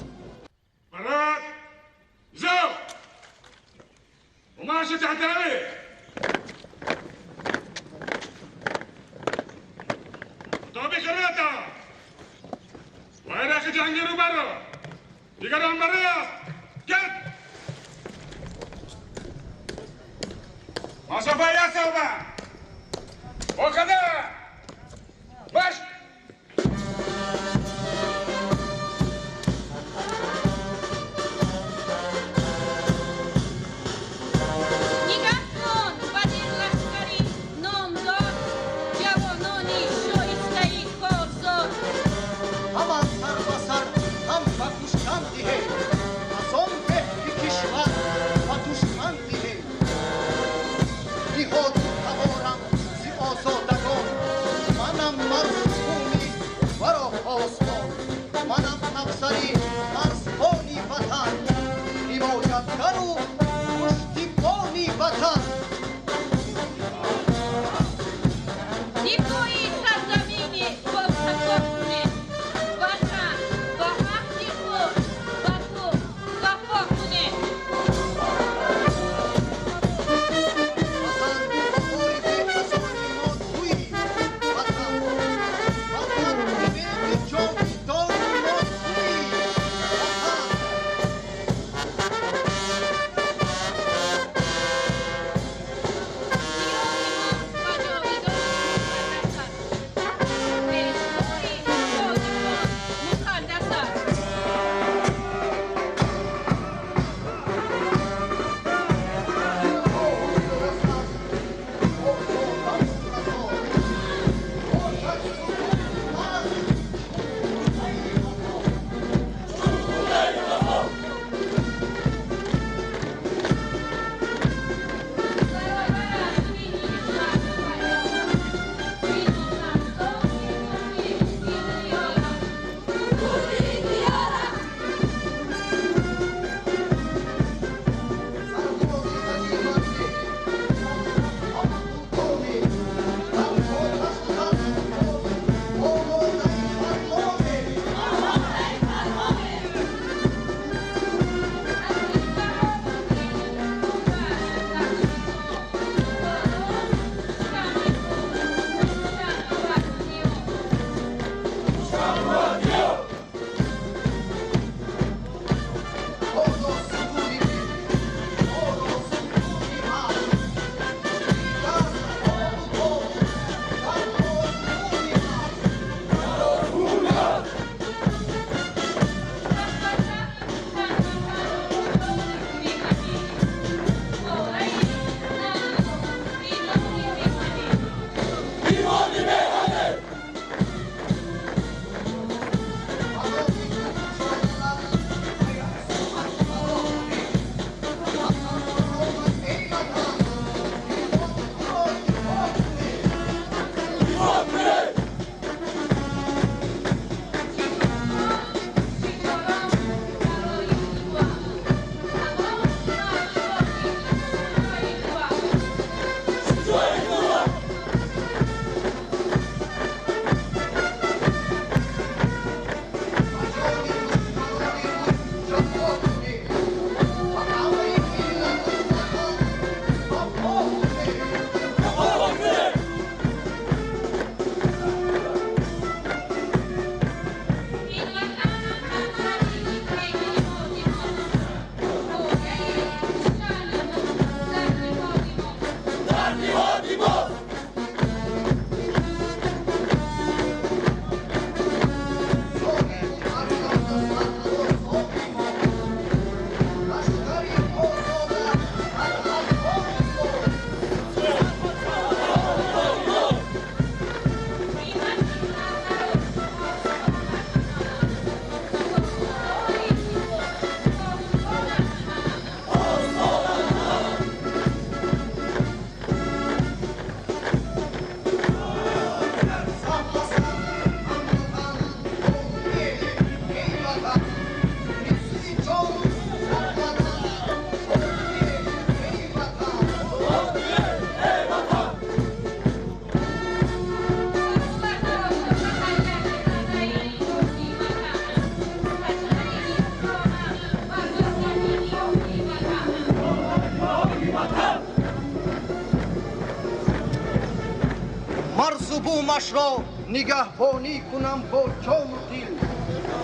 Марзу бумашро нигаҳбонӣ кунам бо ҷону дил,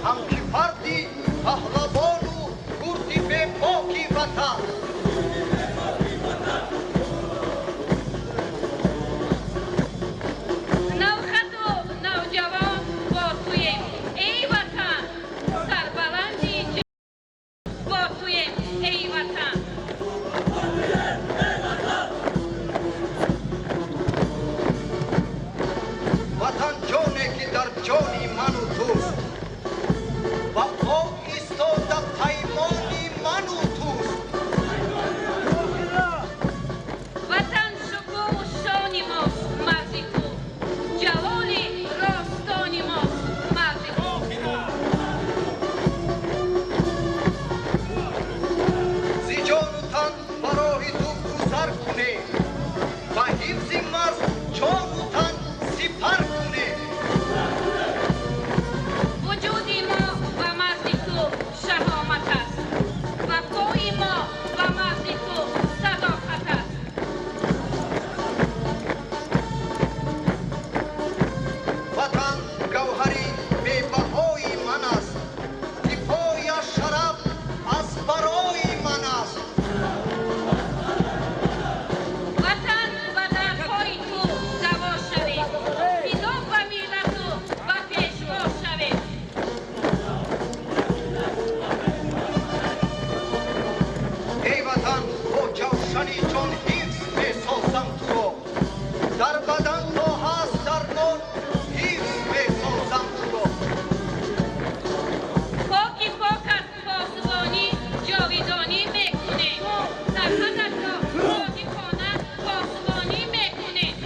ҳамки фарди паҳлавону гурди бепоки ватан. туст, ва пок истода паймони ману туст. Ватан шукӯҳу шони мост, марзи ту, ҷалоли ростони мост, марзи ту. Зи ҷону тан ба роҳи ту гузар кунем, ба ҳифзи марз ҷону тан сипар кунем. Вуҷуди мо ба марзи ту шаҳомат аст, вафои мо ба марзи ту садоқат аст. Ватан гавҳари бебаҳои ман аст, дифояш шараф аз барои ман аст. Ватан ба дардҳои ту даво шавед, фидо ба миллату ба пешво шавед. Эй ватан, бо ҷавшани ҷон ҳифз месозам туро, дар бадан то ҳаст дармон ҳифз месозам туро. Хоки покат посбонӣ ҷовидонӣ мекунем, сарҳадатро содиқона посбонӣ мекунем.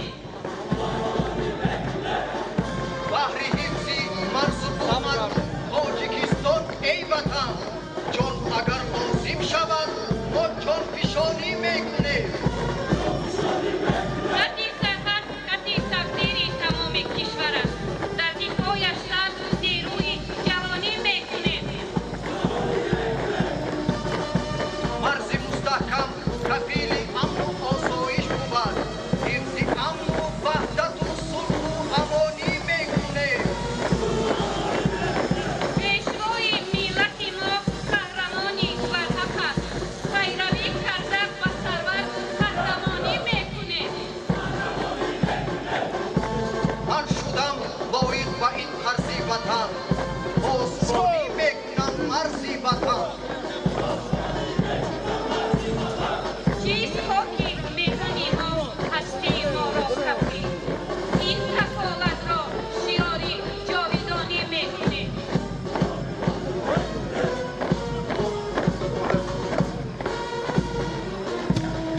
Баҳри ҳифзи марзу бумат Тоҷикистон, эй ватан, ҷон агар лозим шавад, мо ҷонфишонӣ мекунем. Хати сарҳад хати тақдири тамоми кишвар аст, дар дифояш сарф нерӯи ҷавонӣ мекунем. Марзи мустаҳкам кафили амну осоиш бувад, ҳифзи амну ваҳдату сулҳу амонӣ мекунем. Пешвои миллати мо қаҳрамони барҳақ аст, пайравӣ карда ба сарвар қаҳрамонӣ мекунем. Ман шудам лоиқ ба ин қарзи ватан, посбонӣ мекунам марзи ватан. Чист хоки меҳани мо ҳастии моро кафид, ин кафолатро шиори ҷовидонӣ мекунем.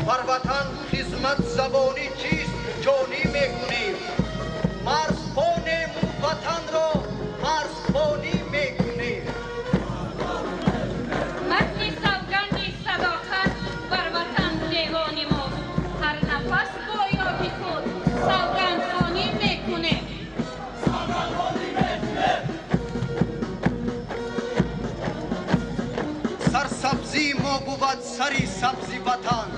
Бар ватан хизмат забонӣ чист ҷонӣ мекунем, марзбонему ватанро марзбонӣ мекунем. Матни савганди садоқат бар ватан девони мост, ҳар нафас бо ёди худ савгандхонӣ мекунем. Сарсабзии мо бувад сари сабзи ватан,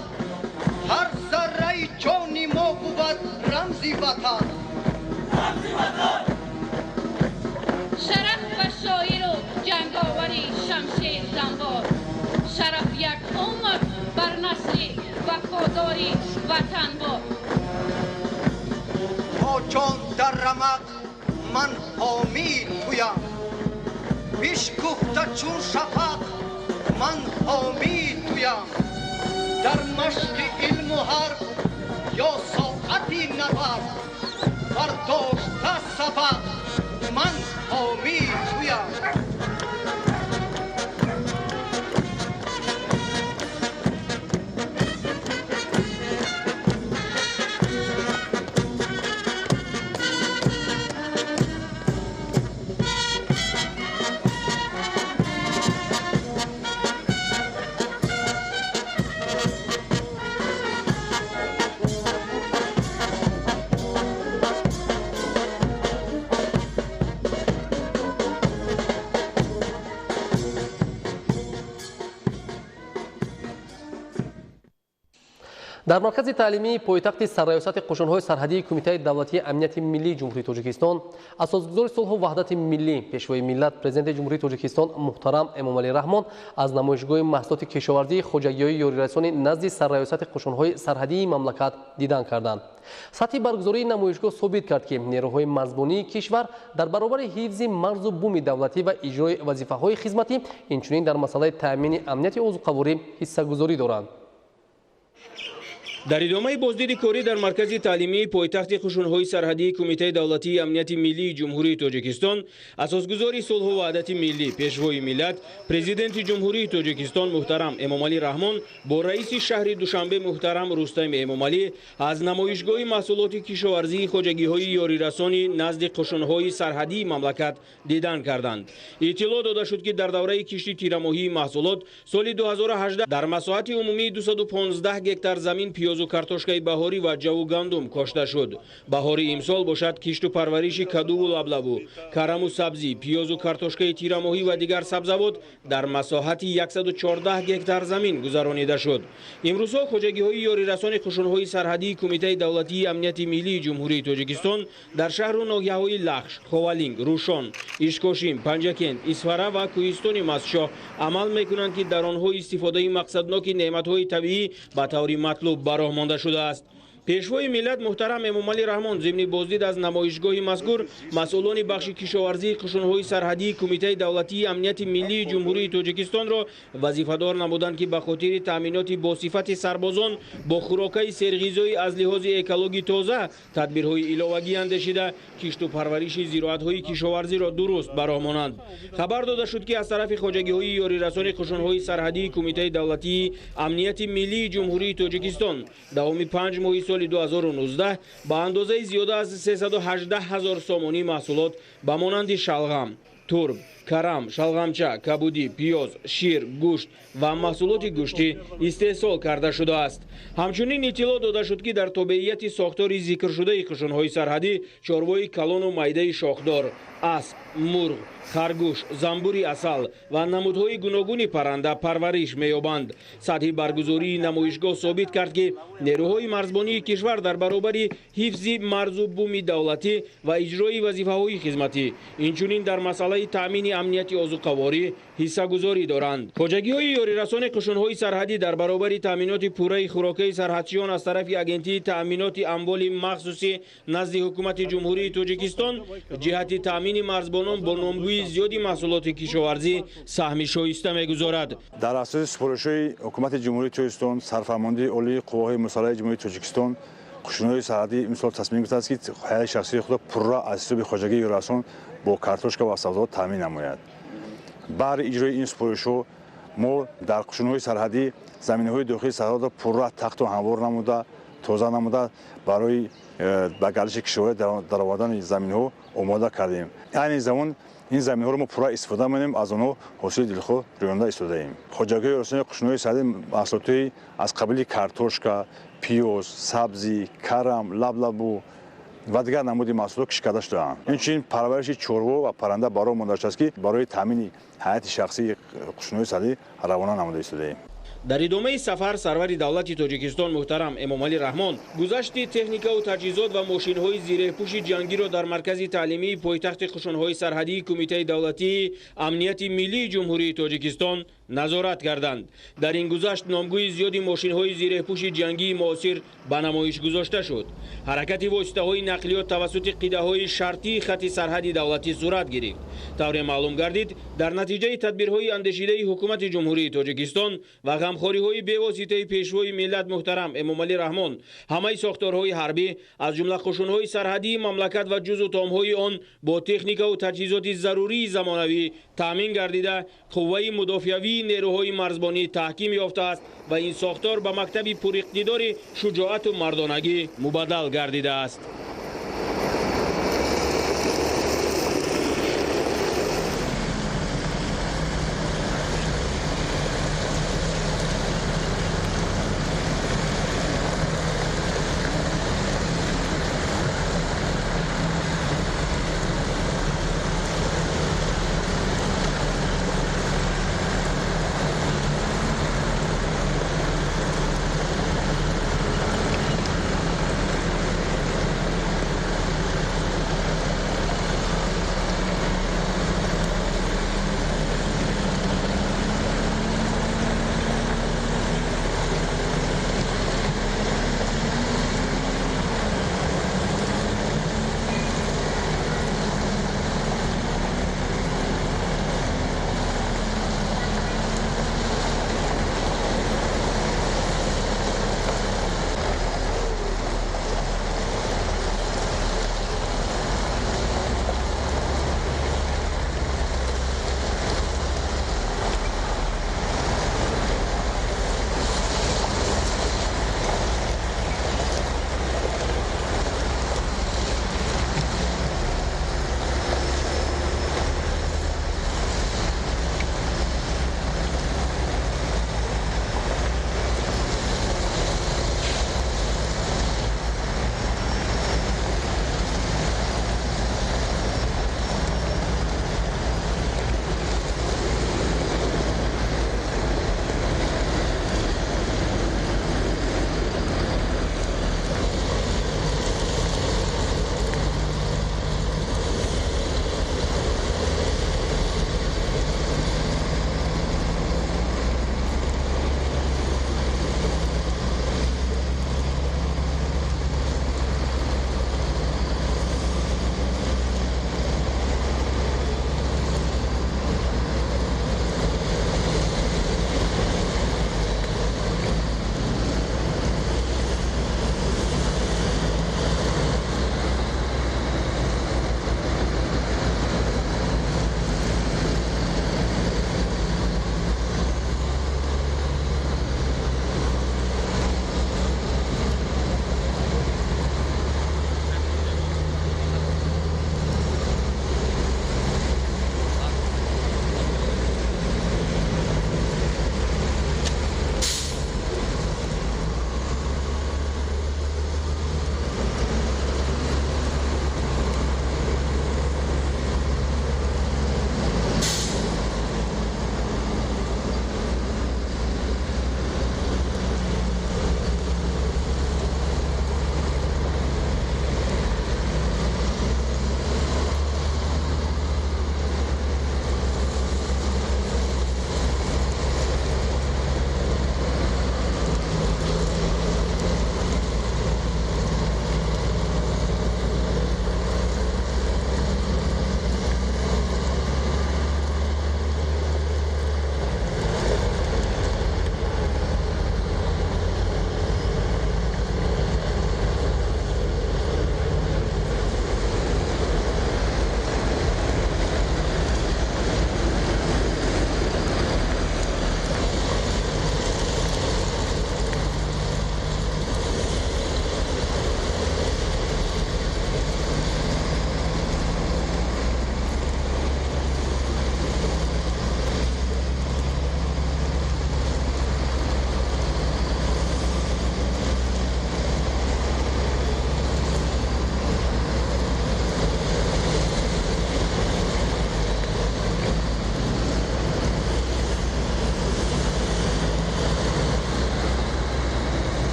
ҳар зарраи ҷони мо бувад рамзи ватан. Шараф ба шоиру ҷанговари шамшерзанбор, шараф як умр бар насли вафодори ватан бод. То ҷон дар рамақ ман ҳомии туям, бишкуфта чун шафақ ман ҳомии туям. Дар машқи илму ҳарб ё соати набард, бардошта сабақ ман ҳомии туям. Дар маркази таълимии пойтахти сарраёсати қӯшунҳои сарҳадии Кумитаи давлатии амнияти миллии Ҷумҳурии Тоҷикистон асосгузори сулҳу ваҳдати миллӣ, пешвои миллат, президенти Ҷумҳурии Тоҷикистон муҳтарам Эмомалӣ Раҳмон аз намоишгоҳи маҳсулоти кишоварзии хоҷагиҳои ёрирасони назди сарраёсати қӯшунҳои сарҳадии мамлакат дидан карданд. Сатҳи баргузории намоишгоҳ собит кард, ки нерӯҳои марзбонии кишвар дар баробари ҳифзи марзу буми давлатӣ ва иҷрои вазифаҳои хизматӣ, инчунин дар масъалаи таъмини амнияти озуқаворӣ ҳиссагузорӣ доранд. Дар идомаи боздиди корӣ дар маркази таълимии пойтахти қушунҳои сарҳадии Кумитаи давлатии амнияти миллии Ҷумҳурии Тоҷикистон асосгузори сулҳу ваҳдати миллӣ, Пешвои миллат, Президенти Ҷумҳурии Тоҷикистон муҳтарам Эмомалӣ Раҳмон бо раиси шаҳри Душанбе муҳтарам Рустам Эмомалӣ аз намоишгоҳи маҳсулоти кишоварзии хоҷагиҳои ёрирасони назди қушунҳои сарҳадии мамлакат дидан карданд. Иттилоъ дода шуд, ки дар давраи кишти тирамоҳии маҳсулот соли 2018 дар масоҳати умумии 215 гектар замин пиёзу картошкаи баҳорӣ ва ҷаву гандум кошта шуд. Баҳори имсол бошад кишту парвариши кадуву лаблабу, караму сабзӣ, пиёзу картошкаи тирамоҳӣ ва дигар сабзавот дар масоҳати 114 гектар замин гузаронида шуд. Имрӯзҳо хоҷагиҳои ёрирасони қушунҳои сарҳадии Кумитаи давлатии амнияти миллии Ҷумҳурии Тоҷикистон дар шаҳру ноҳияҳои Лахш, Ховалинг, Рӯшон, Ишкошим, Панҷакент, Исфара ва Кӯҳистони Мастчоҳ амал мекунанд, ки дар онҳо истифодаи мақсадноки неъматҳои табиӣ ба таври матлуб ба роҳ монда шудааст. Пешвои миллат муҳтарам Эмомалӣ Раҳмон зимни боздид аз намоишгоҳи мазкур масъулони бахши кишоварзии қушунҳои сарҳадии Кумитаи давлатии амнияти миллии Ҷумҳурии Тоҷикистонро вазифадор намуданд, ки ба хотири таъминоти босифати сарбозон бо хӯрокаи серғизоӣ аз лиҳози экологӣ тоза тадбирҳои иловагӣ андешида кишту парвариши зироатҳои кишоварзиро дуруст ба роҳ монанд. Хабар дода шуд, ки аз тарафи хоҷагиҳои ёрирасони қушунҳои сарҳадии Кумитаи давлатии амнияти миллии Ҷумҳурии Тоҷикистон давоми 5 моҳи соли 2019 ба андозаи зиёда аз 318 ҳазор сомонӣ маҳсулот ба монанди шалғам, турб, карам, шалғамча, кабудӣ, пиёз, шир, гӯшт ва маҳсулоти гӯштӣ истеҳсол карда шудааст. Ҳамчунин иттилоъ дода шуд, ки дар тобеияти сохтори зикршудаи қушунҳои сарҳадӣ чорвои калону майдаи шохдор, асп, мурғ, харгӯш, замбури асал ва намудҳои гуногуни парранда парвариш меёбанд. Сатҳи баргузории намоишгоҳ собит кард, ки нерӯҳои марзбонии кишвар дар баробари ҳифзи марзу буми давлатӣ ва иҷрои вазифаҳои хизматӣ, инчунин дар масъалаи таъмини амнияти озуқаворӣ ҳиссагузорӣ доранд. Хоҷагиҳои ёрирасони қушунҳои сарҳадӣ дар баробари таъминоти пурраи хӯрокаи сарҳадчиён аз тарафи Агентии таъминоти амволи махсусӣ назди Ҳукумати Ҷумҳурии Тоҷикистон ҷиҳати таъмини марзбонон бо номгӯи зиёди маҳсулоти кишоварзӣ саҳми шоиста мегузорад. Дар асоси супоришҳои Ҳукумати Ҷумҳурии Тоҷикистон, Сарфармондеҳи Олии Қувваҳои мусаллаҳи Ҷумҳурии Тоҷикистон қушунҳои сарҳадӣ имсол тасмим гирифтааст, ки ҳайати шахсии худро пурра аз ҳисоби хоҷагии ёрирасон бо картошка ва сабзавот таъмин намояд. Баҳри иҷрои ин супоришҳо мо дар қушунҳои сарҳадӣ заминаҳои дохили сарҳадро пурра тахту ҳамвор намуда, тоза намуда барои ба гардиши кишоварзӣ даровардани заминҳо омода кардем. Айни замон ин заминҳоро мо пурра истифода менамоем, аз онҳо ҳосили дилхоҳ рӯёнда истодаем. Хоҷагиҳои ёрирасони қушунҳои сарҳадӣ маҳсулотҳои аз қабили картошка, пиёз, сабзӣ, карам, лаблабу ва дигар намуди маҳсулот кишт карда шудаанд. Инчунин парвариши чорво ва парранда ба роҳ монда шудааст, ки барои таъмини ҳайати шахсии қушунҳои сарҳадӣ равона намуда истодаем. Дар идомаи сафар сарвари давлати Тоҷикистон муҳтарам Эмомалӣ Раҳмон гузашти техникаву таҷҳизот ва мошинҳои зиреҳпӯши ҷангиро дар маркази таълимии пойтахти қушунҳои сарҳадии Кумитаи давлатии амнияти миллии Ҷумҳурии Тоҷикистон назорат карданд. Дар ин гузашт номгӯи зиёди мошинҳои зиреҳпӯши ҷангии муосир ба намоиш гузошта шуд. Ҳаракати воситаҳои нақлиёт тавассути қидаҳои шартии хати сарҳади давлатӣ сурат гирифт. Тавре маълум гардид, дар натиҷаи тадбирҳои андешидаи Ҳукумати Ҷумҳурии Тоҷикистон ва ғамхориҳои бевоситаи Пешвои миллат муҳтарам Эмомалӣ Раҳмон ҳамаи сохторҳои ҳарбӣ аз ҷумла қушунҳои сарҳадии мамлакат ва ҷузъу томҳои он бо техникаву таҷҳизоти зарурии замонавӣ таъмин гардида, қувваи мудофиавии нерӯҳои марзбонӣ таҳким ёфтааст ва ин сохтор ба мактаби пуриқтидори шуҷоату мардонагӣ мубаддал гардидааст.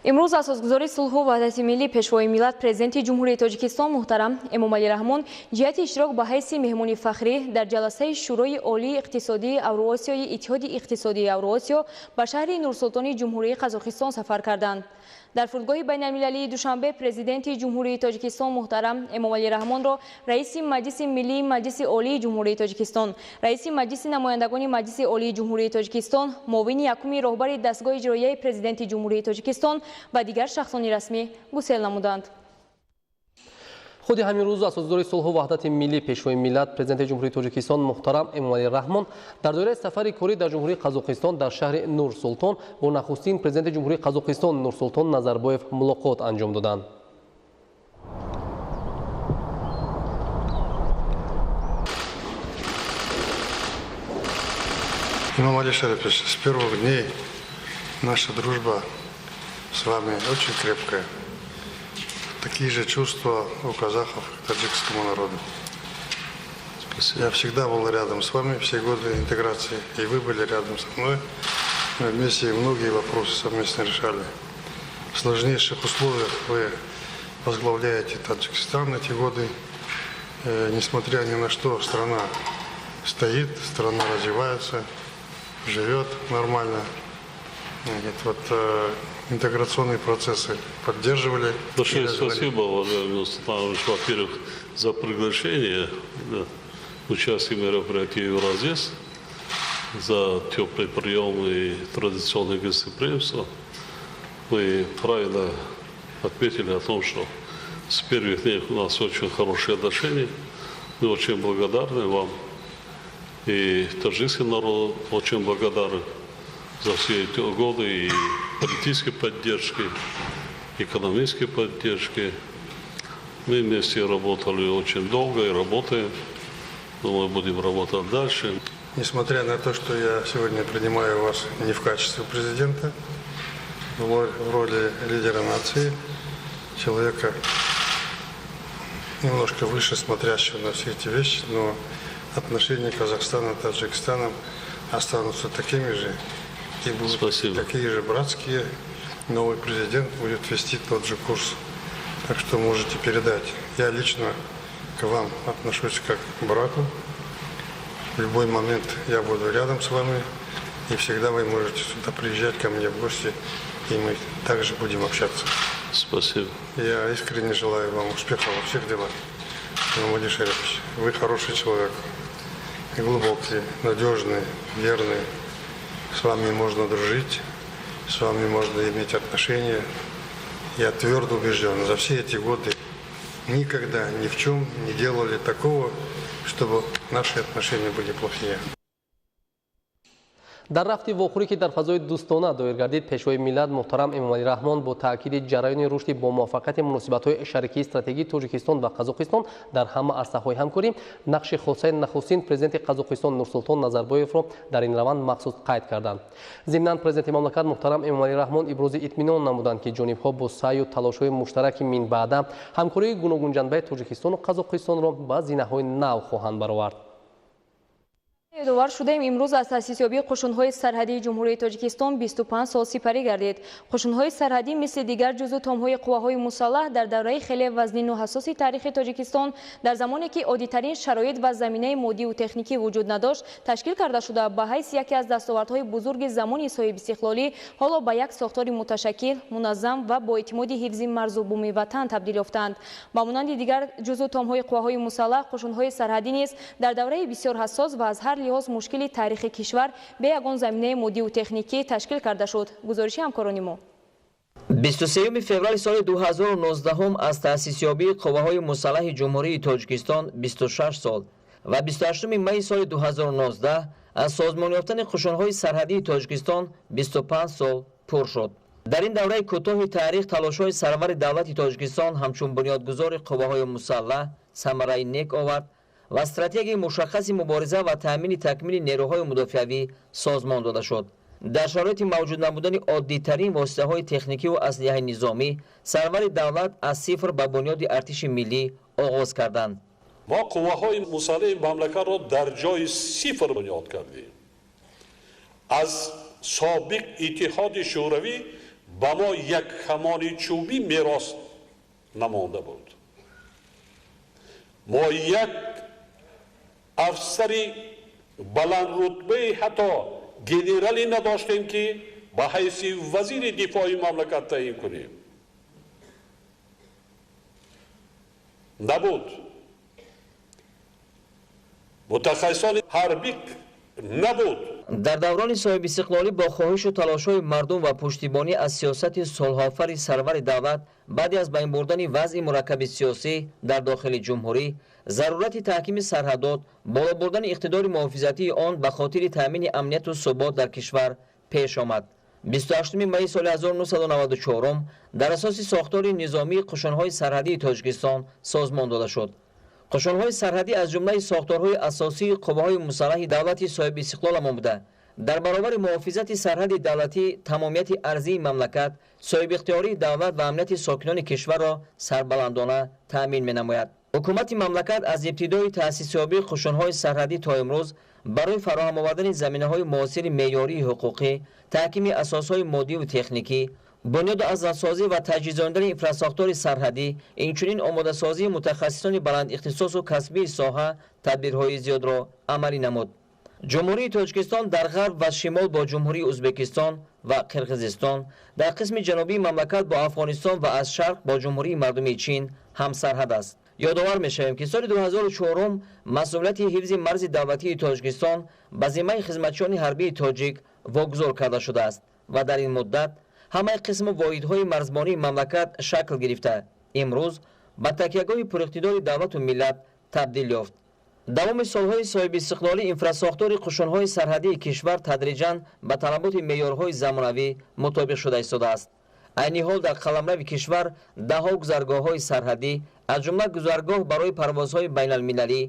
Имрӯз асосгузори сулҳу ваҳдати миллӣ, Пешвои миллат, Президенти Ҷумҳурии Тоҷикистон муҳтарам Эмомалӣ Раҳмон ҷиҳати иштирок ба ҳайси меҳмони фахрӣ дар ҷаласаи Шӯрои Олии иқтисодии Авруосиёи Иттиҳоди иқтисодии Авруосиё ба шаҳри Нурсултони Ҷумҳурии Қазоқистон сафар карданд. Дар фурудгоҳи байналмилалии Душанбе Президенти Ҷумҳурии Тоҷикистон муҳтарам Эмомалӣ Раҳмонро Раиси Маҷлиси Миллии Маҷлиси Олии Ҷумҳурии Тоҷикистон, Раиси Маҷлиси Намояндагони Маҷлиси Олии Ҷумҳурии Тоҷикистон, муовини якуми роҳбари дастгоҳи иҷроияи Президенти Ҷумҳурии Тоҷикистон ва дигар шахсони расмӣ гусел намуданд. Худи ҳамин рӯз асосгузори сулҳу ваҳдати миллӣ, Пешвои миллат, Президенти Ҷумҳурии Тоҷикистон муҳтарам Эмомалӣ Раҳмон дар доираи сафари корӣ дар Ҷумҳурии Қазоқистон дар шаҳри Нурсултон бо нахустин Президенти Ҷумҳурии Қазоқистон Нурсултон Назарбоев мулоқот анҷом доданд. Эмомали Шарипович, с первых дней наша дружба с вами очень крепкая. Такие же чувства у казахов к таджикскому народу. Спасибо. Я всегда был рядом с вами все годы интеграции, и вы были рядом со мной. Мы вместе многие вопросы совместно решали. В сложнейших условиях вы возглавляете Таджикистан эти годы. Несмотря ни на что, страна стоит, страна развивается, живет нормально. Вот, интеграционные процессы поддерживали. Большое спасибо, уважаемый Нурсултанович, во-первых, за приглашение на участие в мероприятии «Евразес», за теплый прием и традиционное гостеприимство. Вы правильно отметили о том, что с первых дней у нас очень хорошие отношения. Мы очень благодарны вам. И таджикский народ очень благодарен за все эти годы и политической поддержки, экономической поддержки. Мы вместе работали очень долго и работаем. Думаю, будем работать дальше. Несмотря на то, что я сегодня принимаю вас не в качестве президента, в роли лидера нации, человека немножко выше смотрящего на все эти вещи, но отношения Казахстана с Таджикистаном останутся такими же. И будут Спасибо. Такие же братские. Новый президент будет вести тот же курс. Так что можете передать. Я лично к вам отношусь как к брату. В любой момент я буду рядом с вами. И всегда вы можете сюда приезжать ко мне в гости. И мы также будем общаться. Спасибо. Я искренне желаю вам успеха во всех делах. Эмомали Шарипович, вы хороший человек. Глубокий, надежный, верный. С вами можно дружить, с вами можно иметь отношения. Я твердо убежден, за все эти годы никогда ни в чем не делали такого, чтобы наши отношения были плохие. Дар рафти вохӯрӣ, ки дар фазои дӯстона доир гардид, Пешвои миллат муҳтарам Эмомалӣ Раҳмон бо таъкиди ҷараёни рушди бомуваффақияти муносибатҳои шарикии стратегии Тоҷикистон ва Қазоқистон дар ҳама арсаҳои ҳамкорӣ нақши хосаи нахустин президенти Қазоқистон Нурсултон Назарбоевро дар ин раванд махсус қайд карданд. Зимнан президенти мамлакат муҳтарам Эмомалӣ Раҳмон ибрози итминон намуданд, ки ҷонибҳо бо саъю талошҳои муштараки минбаъда ҳамкории гуногунҷанбаи Тоҷикистону Қазоқистонро ба зинаҳои нав хоҳанд баровард. Ёдовар шудаем, имрӯз аз таъсисёбии қушунҳои сарҳадии Ҷумҳурии Тоҷикистон 25 сол сипарӣ гардид. Қушунҳои сарҳадӣ мисли дигар ҷузъу томҳои қувваҳои мусаллаҳ дар давраи хеле вазнину ҳассоси таърихи Тоҷикистон, дар замоне ки оддитарин шароит ва заминаи моддиву техникӣ вуҷуд надошт, ташкил карда шуда, ба ҳайси яке аз дастовардҳои бузурги замони соҳибистиқлолӣ ҳоло ба як сохтори муташаккил, муназзам ва бо эътимоди ҳифзи марзу буми ватан табдил ёфтанд. Ба монанди дигар ҷузъу томҳои қувваҳои мусаллаҳ, қушунҳои сарҳадӣ низ дар давраи бисёр ҳассос ва аз ҳар лиҳоз мушкили таърихи кишвар бе ягон заминаи моддиву техникӣ ташкил карда шуд. Гузориши ҳамкорони мо. 23 феврали соли 2019 аз таъсисёбии қувваҳои мусаллаҳи Ҷумҳурии Тоҷикистон 26 сол ва 28 майи соли 2019 аз созмон ёфтани қушунҳои сарҳадии Тоҷикистон 25 сол пур шуд. Дар ин давраи кӯтоҳи таърих талошҳои сарвари давлати Тоҷикистон ҳамчун бунёдгузори қувваҳои мусаллаҳ самараи нек овард ва стратегияи мушаххаси мубориза ва таъмини такмили нерӯҳои мудофиавӣ созмон дода шуд. Дар шароити мавҷуд набудани оддитарин воситаҳои техникиву аслиҳаи низомӣ, сарвари давлат аз сифр ба бунёди артиши миллӣ оғоз карданд. Мо қувваҳои мусаллаҳи мамлакатро дар ҷои сифр бунёд кардем. Аз собиқ Иттиҳоди Шӯравӣ Ба мо як камони чӯбӣ мерос намонда буд. Мо як афсари баландрутбаи ҳатто генералӣ надоштем, ки ба ҳайси вазири дифои мамлакат таъин кунем. Набуд. Мутахассисони ҳарбӣ набуд. Дар даврони соҳибистиқлолӣ бо хоҳишу талошҳои мардум ва пуштибонӣ аз сиёсати сулҳофари сарвари давлат баъди аз байн бурдани вазъи мураккаби сиёсӣ дар дохили ҷумҳурӣ, зарурати таҳкими сарҳадот, боло бурдани иқтидори муҳофизатии он ба хотири таъмини амнияту субот дар кишвар пеш омад. 28 майи соли 1994 дар асоси сохтори низомии қушунҳои сарҳадии Тоҷикистон созмон дода шуд. Қушунҳои сарҳадӣ аз ҷумлаи сохторҳои асосии қувваҳои мусаллаҳи давлати соҳибистиқлоламон буда, дар баробари муҳофизати сарҳади давлатӣ тамомияти арзии мамлакат, соҳибихтиёрии давлат ва амнияти сокинони кишварро сарбаландона таъмин менамояд. Ҳукумати мамлакат аз ибтидои таъсисёбии қушунҳои сарҳадӣ то имрӯз барои фароҳам овардани заминаҳои муосири меъёрии ҳуқуқӣ, таҳкими асосҳои моддиву техникӣ, бунёду азнавсозӣ ва таҷҳизондани инфрасохтори сарҳадӣ, инчунин омодасозии мутахассисони баландихтисосу касбии соҳа тадбирҳои зиёдро амалӣ намуд. Ҷумҳурии Тоҷикистон дар ғарб ва шимол бо Ҷумҳурии Ӯзбекистон ва Қирғизистон, дар қисми ҷанубии мамлакат бо Афғонистон ва аз шарқ бо Ҷумҳурии Мардумии Чин ҳамсарҳад аст. Ёдовар мешавем, ки соли 2004 масъулияти ҳифзи марзи давлатии Тоҷикистон ба зиммаи хизматчиёни ҳарбии тоҷик вогузор карда шудааст ва дар ин муддат ҳамаи қисму воҳидҳои марзбонии мамлакат шакл гирифта, имрӯз ба такягоҳи пуриқтидори давлату миллат табдил ёфт. Давоми солҳои соҳибистиқлолӣ инфрасохтори қушунҳои сарҳадии кишвар тадриҷан ба талаботи меъёрҳои замонавӣ мутобиқ шуда истодааст. Айни ҳол дар қаламрави кишвар даҳҳо гузаргоҳҳои сарҳадӣ, аз ҷумла гузаргоҳ барои парвозҳои байналмилалӣ,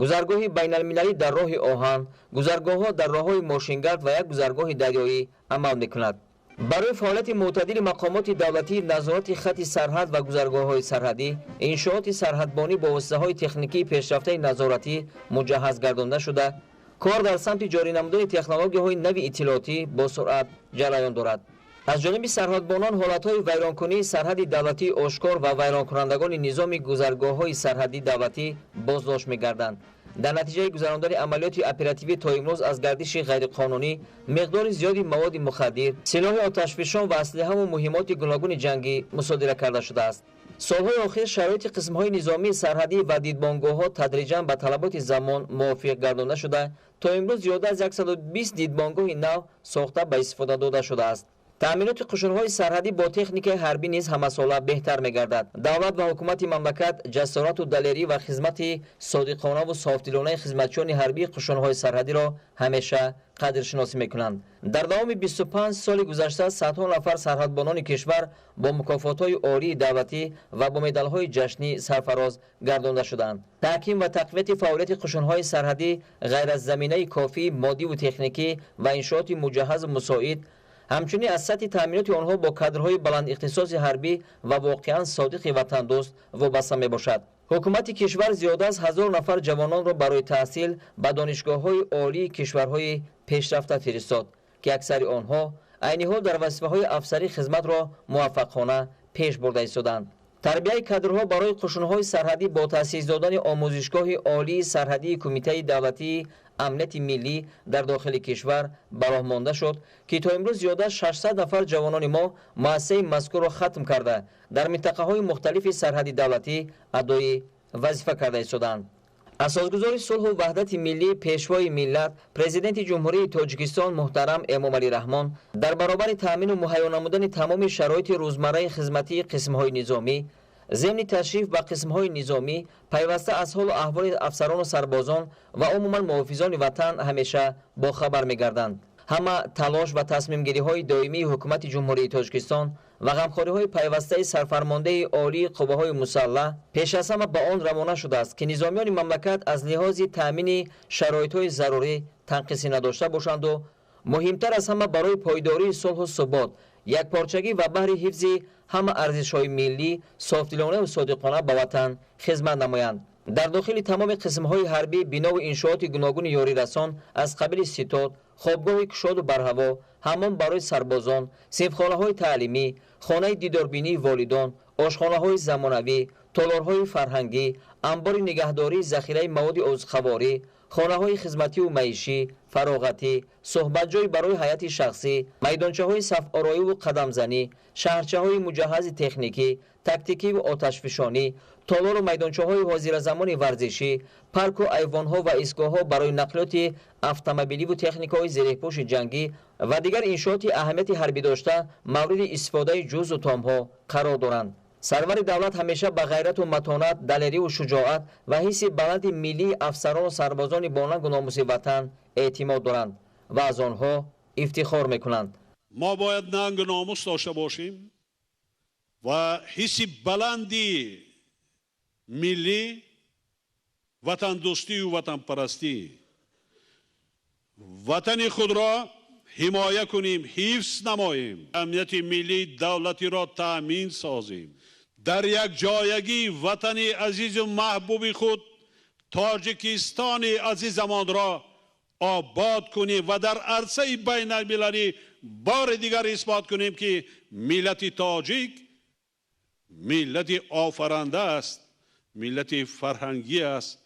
гузаргоҳи байналмилалӣ дар роҳи оҳан, гузаргоҳҳо дар роҳҳои мошингард ва як гузаргоҳи дарёӣ амал мекунад. Барои фаъолияти мӯътадили мақомоти давлатии назорати хати сарҳад ва гузаргоҳҳои сарҳадӣ, иншооти сарҳадбонӣ бо воситаҳои техникии пешрафтаи назоратӣ муҷаҳҳаз гардонда шуда, кор дар самти ҷорӣ намудани технологияҳои нави иттилоотӣ бо суръат ҷараён дорад. Аз ҷониби сарҳадбонон ҳолатҳои вайронкунии сарҳади давлатии ошкор ва вайронкунандагони низоми гузаргоҳҳои сарҳадии давлатӣ боздошт мегарданд. Дар натиҷаи гузарондани амалиёти оперативӣ то имрӯз аз гардиши ғайриқонунӣ миқдори зиёди маводи мухаддир, силоҳи оташфишон ва аслиҳаву муҳимоти гуногуни ҷангӣ мусодира карда шудааст. Солҳои охир шароити қисмҳои низомии сарҳадӣ ва дидбонгоҳҳо тадриҷан ба талаботи замон мувофиқ гардонда шуда, то имрӯз зиёда аз 120 дидбонгоҳи нав сохта ба истифода дода шудааст. Таъминоти қушунҳои сарҳадӣ бо техникаи ҳарбӣ низ ҳамасола беҳтар мегардад. Давлат ва ҳукумати мамлакат ҷасорату далерӣ ва хизмати содиқонаву софдилонаи хизматчиёни ҳарбии қушунҳои сарҳадиро ҳамеша қадршиносӣ мекунанд. Дар давоми 25 соли гузашта садҳо нафар сарҳадбонони кишвар бо мукофотҳои олии давлатӣ ва бо медалҳои ҷашнӣ сарфароз гардонда шуданд. Таҳким ва тақвияти фаъолияти қушунҳои сарҳадӣ ғайр аз заминаи кофии моддиву техникӣ ва иншооти муҷаҳҳазу мусоид, ҳамчунин аз сатҳи таъминоти онҳо бо кадрҳои баландихтисоси ҳарбӣ ва воқеан содиқи ватандӯст вобаста мебошад. Ҳукумати кишвар зиёда аз 1000 нафар ҷавононро барои таҳсил ба донишгоҳҳои олии кишварҳои пешрафта фиристод, ки аксари онҳо айни ҳол дар вазифаҳои афсарӣ хизматро муваффақона пеш бурда истоданд. Тарбияи кадрҳо барои қушунҳои сарҳадӣ бо таъсис додани омӯзишгоҳи олии сарҳадии Кумитаи давлатии амнияти миллӣ дар дохили кишвар ба роҳ монда шуд, ки то имрӯз зиёда аз 600 нафар ҷавонони мо муассисаи мазкурро хатм карда, дар минтақаҳои мухталифи сарҳади давлатӣ адои вазифа карда истоданд. Асосгузори сулҳу ваҳдати миллӣ, Пешвои миллат, Президенти Ҷумҳурии Тоҷикистон муҳтарам Эмомалӣ Раҳмон дар баробари таъмину муҳайё намудани тамоми шароити рӯзмарраи хизматии қисмҳои низомӣ, зимни ташриф ба қисмҳои низомӣ пайваста аз ҳолу аҳволи афсарону сарбозон ва умуман муҳофизони ватан ҳамеша бохабар мегарданд. Ҳама талош ва тасмимгириҳои доимии ҳукумати Ҷумҳурии Тоҷикистон ва ғамхориҳои пайвастаи сарфармондаи олии қувваҳои мусаллаҳ пеш аз ҳама ба он равона шудааст, ки низомиёни мамлакат аз лиҳози таъмини шароитҳои зарурӣ танқисӣ надошта бошанду муҳимтар аз ҳама барои пойдории сулҳу субот, якпорчагӣ ва баҳри ҳифзи ҳама арзишҳои миллӣ софдилонаву содиқона ба ватан хизмат намоянд. Дар дохили тамоми қисмҳои ҳарбӣ бинову иншооти гуногуни ёрирасон аз қабили ситод, хобгоҳи кушоду барҳаво, ҳаммом барои сарбозон, синфхонаҳои таълимӣ, хонаи дидорбинии волидон, ошхонаҳои замонавӣ, толорҳои фарҳангӣ, анбори нигаҳдории захираи маводи озуқаворӣ, хонаҳои хизмативу маишӣ, фароғатӣ, суҳбатҷой барои ҳайати шахсӣ, майдончаҳои сафороиву қадамзанӣ, шаҳрчаҳои муҷаҳҳази техникӣ, тактикиву оташфишонӣ, толору майдончаҳои ҳозиразамони варзишӣ, парку айвонҳо ва истгоҳҳо барои нақлиёти автомобиливу техникаҳои зерехпӯши ҷангӣ ва дигар иншооти аҳамияти ҳарбӣ дошта мавриди истифодаи ҷузъу томҳо қарор доранд. Сарвари давлат ҳамеша ба ғайрату матонат, далериву шуҷоат ва ҳисси баланди миллии афсарону сарбозони бо нангу номуси ватан эътимод доранд ва аз онҳо ифтихор мекунанд. Мо бояд нангу номус дошта бошем ва ҳисси баланди миллӣ, ватандӯстию ватанпарастӣ, ватани худро ҳимоя кунем, ҳифз намоем, амнияти миллии давлатиро таъмин созем, дар якҷоягӣ ватани азизу маҳбуби худ Тоҷикистони азизамонро обод кунем ва дар арсаи байналмилалӣ бори дигар исбот кунем, ки миллати тоҷик миллати офаранда аст, миллати фарҳангӣ аст,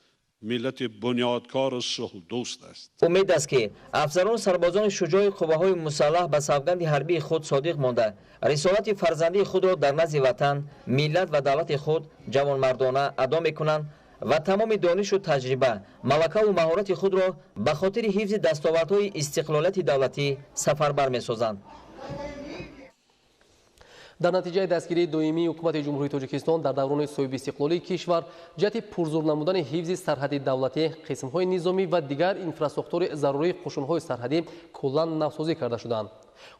миллати бунёдкору сулҳдӯст аст. Умед аст, ки афсарону сарбозони шуҷои қувваҳои мусаллаҳ ба савганди ҳарбии худ содиқ монда, рисолати фарзандии худро дар назди ватан, миллат ва давлати худ ҷавонмардона адо мекунанд ва тамоми донишу таҷриба, малакаву маҳорати худро ба хотири ҳифзи дастовардҳои истиқлолияти давлатӣ сафарбар месозанд. Дар натиҷаи дастгирии доимии ҳукумати Ҷумҳурии Тоҷикистон дар даврони соҳибистиқлолии кишвар ҷиҳати пурзур намудани ҳифзи сарҳади давлатӣ, қисмҳои низомӣ ва дигар инфрасохтори зарурии қушунҳои сарҳадӣ куллан навсозӣ карда шуданд.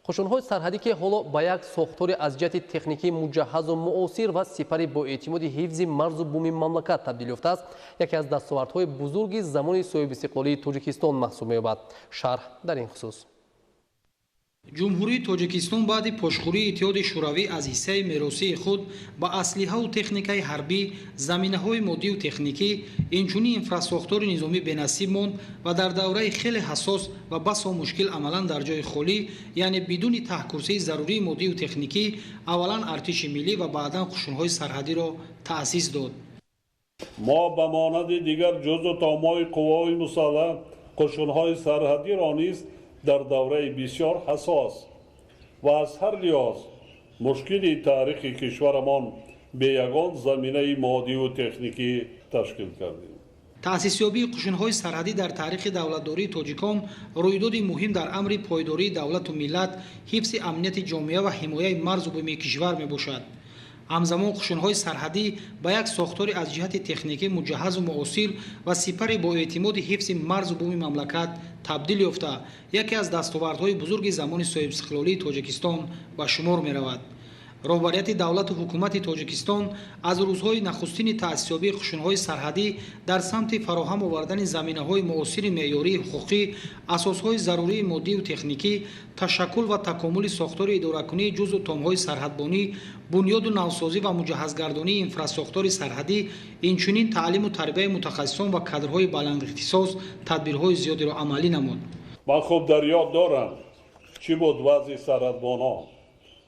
Қушунҳои сарҳадӣ, ки ҳоло ба як сохтори аз ҷиҳати техникӣ муҷаҳҳазу муосир ва сипари боэътимоди ҳифзи марзу буми мамлакат табдил ёфтааст, яке аз дастовардҳои бузурги замони соҳибистиқлолии Тоҷикистон маҳсуб меёбад. Шарҳ дар ин хусус. Ҷумҳурии Тоҷикистон баъди пошхӯрии Иттиҳоди Шӯравӣ аз ҳиссаи меросии худ ба аслиҳаву техникаи ҳарбӣ, заминаҳои моддиву техникӣ, инчунин инфрасохтори низомӣ бенасиб монд ва дар давраи хеле ҳассос ва басо мушкил амалан дар ҷои холӣ, яъне бидуни таҳкурсии зарурии моддиву техникӣ, аввалан артиши миллӣ ва баъдан қушунҳои сарҳадиро таъсис дод. Мо ба монанди дигар ҷузъу томҳои қувваҳои мусаллаҳ қушунҳои сарҳадиро низ дар давраи бисёр ҳассос ва аз ҳар лиҳоз мушкили таърихи кишварамон бе ягон заминаи моддиву техникӣ ташкил кардем. Таъсисёбии қушунҳои сарҳадӣ дар таърихи давлатдории тоҷикон рӯйдоди муҳим дар амри пойдории давлату миллат, ҳифзи амнияти ҷомеа ва ҳимояи марзу буми кишвар мебошад. Ҳамзамон қушунҳои сарҳадӣ ба як сохтори аз ҷиҳати техникӣ муҷаҳҳазу муосир ва сипари боэътимоди ҳифзи марзу буми мамлакат табдил ёфта, яке аз дастовардҳои бузурги замони соҳибистиқлолии Тоҷикистон ба шумор меравад. Роҳбарияти давлату ҳукумати Тоҷикистон аз рӯзҳои нахустини таъсисёбии қушунҳои сарҳадӣ дар самти фароҳам овардани заминаҳои муосири меъёрии ҳуқуқӣ, асосҳои зарурии моддиву техникӣ, ташаккул ва такомули сохтори идоракунии ҷузъу томҳои сарҳадбонӣ, бунёду навсозӣ ва муҷаҳҳазгардонии инфрасохтори сарҳадӣ, инчунин таълиму тарбияи мутахассисон ва кадрҳои баландихтисос тадбирҳои зиёдеро амалӣ намуд. Ман хуб дар ёд дорам, чӣ буд вазъи сарҳадбонон.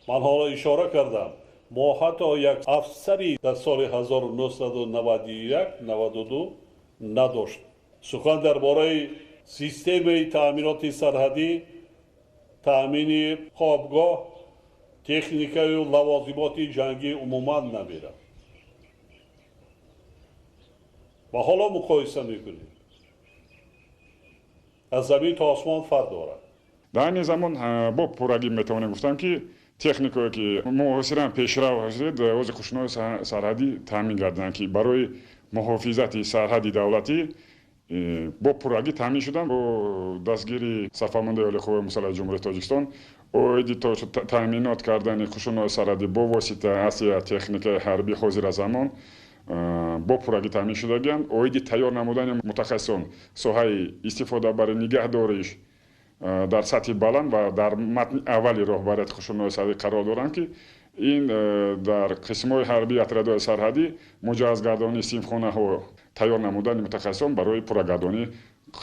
Ман ҳоло ишора кардам, мо ҳатто як афсари дар соли 1991-92 надошт. Сухан дар бораи системаи таъминоти сарҳадӣ, таъмини хобгоҳ, техникаю лавозимоти ҷангӣ умуман намерад. Ва ҳоло муқоиса мекунем, аз замин то осмон фарқ дорад. Дар айни замон бо пуррагӣ метавонем гуфтам, ки техникое ки муосиран пешрав ҳастед, ози қушунҳои сарҳадӣ таъмин гардиданд, ки барои муҳофизати сарҳади давлатӣ бо пуррагӣ таъмин шуданд. Бо дастгирии сарфармондаи Олии қувваҳои мусаллаҳи Ҷумҳурии Тоҷикистон оиди таъминот кардани қушунҳои сарҳадӣ бо восита аслиҳа техникаи ҳарбӣ ҳозира замон бо пуррагӣ таъмин шудагианд. Оиди тайёр намудани мутахассисон соҳаи истифодабари нигаҳдориш дар сатҳи баланд ва дар матни аввали роҳбарияти қушунҳои сарҳадӣ қарор доранд, ки Ин дар қисмҳои ҳарбии отрядҳои сарҳадӣ муҷаҳҳазгардонии синфхонаҳо, тайёр намудани мутахассисон барои пуррагардонии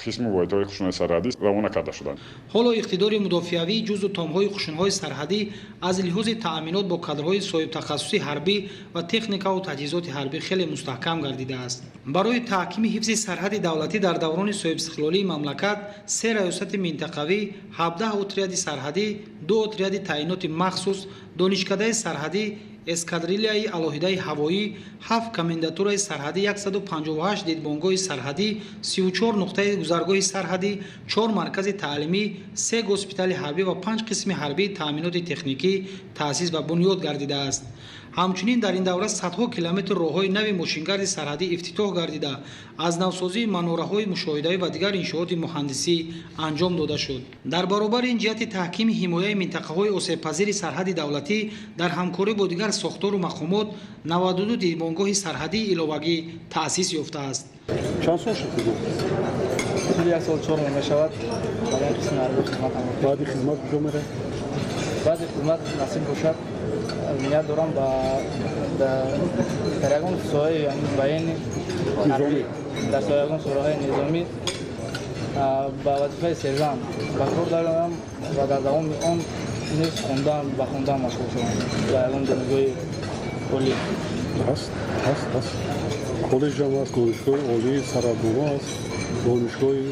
қисму воҳидҳои қушунҳои сарҳадӣ равона карда шуданд. Ҳоло иқтидори мудофиавии ҷузъу томҳои қушунҳои сарҳадӣ аз лиҳози таъминот бо кадрҳои соҳибтахассуси ҳарбӣ ва техникаву таҷҳизоти ҳарбӣ хеле мустаҳкам гардидааст. Барои таҳкими ҳифзи сарҳади давлатӣ дар даврони соҳибистиқлолии мамлакат 3 раёсати минтақавӣ, 17 отряди сарҳадӣ, 2 отряди таъиноти махсус, донишкадаи сарҳадӣ, эскадрилияи алоҳидаи ҳавоӣ, 7 комендатураи сарҳадӣ, 158 дидбонгоҳи сарҳадӣ, 34 нуқтаи гузаргоҳи сарҳадӣ, 4 маркази таълимӣ, 3 госпитали ҳарбӣ ва 5 қисми ҳарбии таъминоти техникӣ таъсис ва бунёд гардидааст. Ҳамчунин дар ин давра садҳо километр роҳҳои нави мошингарди сарҳадӣ ифтитоҳ гардида, аз навсозии манораҳои мушоҳидавӣ ва дигар иншооти муҳандисӣ анҷом дода шуд. Дар баробари ин ҷиҳати таҳкими ҳимояи минтақаҳои осебпазири сарҳади давлатӣ дар ҳамкорӣ бо дигар сохтору мақомот 92 дидбонгоҳи сарҳадии иловагӣ таъсис ёфтааст. Чанд сол шуд? 1 сол 4 моҳ мешавад. Барои қисми ҳарбӣ хизмат. Баъди хизмат куҷо меравед? Баъди хизмат насиб бошад, ният дорам ба дар ягон соҳаи военни дар ягон соҳаи низомӣ ба вазифаи сержант ба кор дароям ва дар давоми он низ ба хондан машғул шавам дар ягон донишгоҳи олӣ. Ҳаст, ҳаст, ҳаст. Коллеҷ ҳам ҳаст, донишгоҳи олии сарҳадбоно ҳаст, донишгоҳи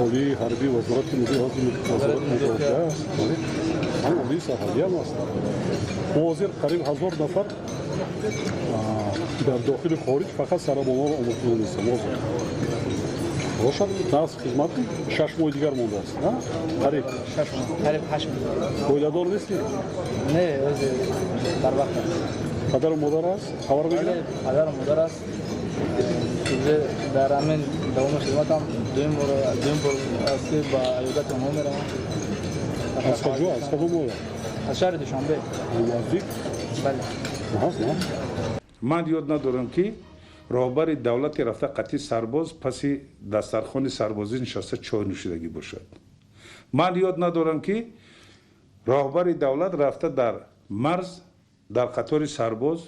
олии ҳарбии вазорати мудофиа ҳаст. Ҳам олии сарҳадӣ ҳам ҳаст. Мо ҳозир қариб 1000 нафар дар дохили хориҷ фақат сарҳадбоноро омӯхта донистем. Ҳозир бошад, нағз хизмат 6 моҳи дигар мондааст. Қариб 8 моҳ. Оиладор нестӣ? Не, ҳозир дар вақт аст. Падару модар аст? Хабар мегирад? Падару модар аст. Дар ҳамин давоми хизматам дуюм бор аст ки ба иёдати онҳо меравам. Аз куҷо? Аз кадом оя? Аз шаҳри Душанбе. Наздик? Бале. Ҳаст, на? Ман ёд надорам ки роҳбари давлати рафта қатъи сарбоз паси дастархони сарбозӣ нишаста чой нӯшидагӣ бошад. Ман ёд надорам ки роҳбари давлат рафта дар марз дар қатори сарбоз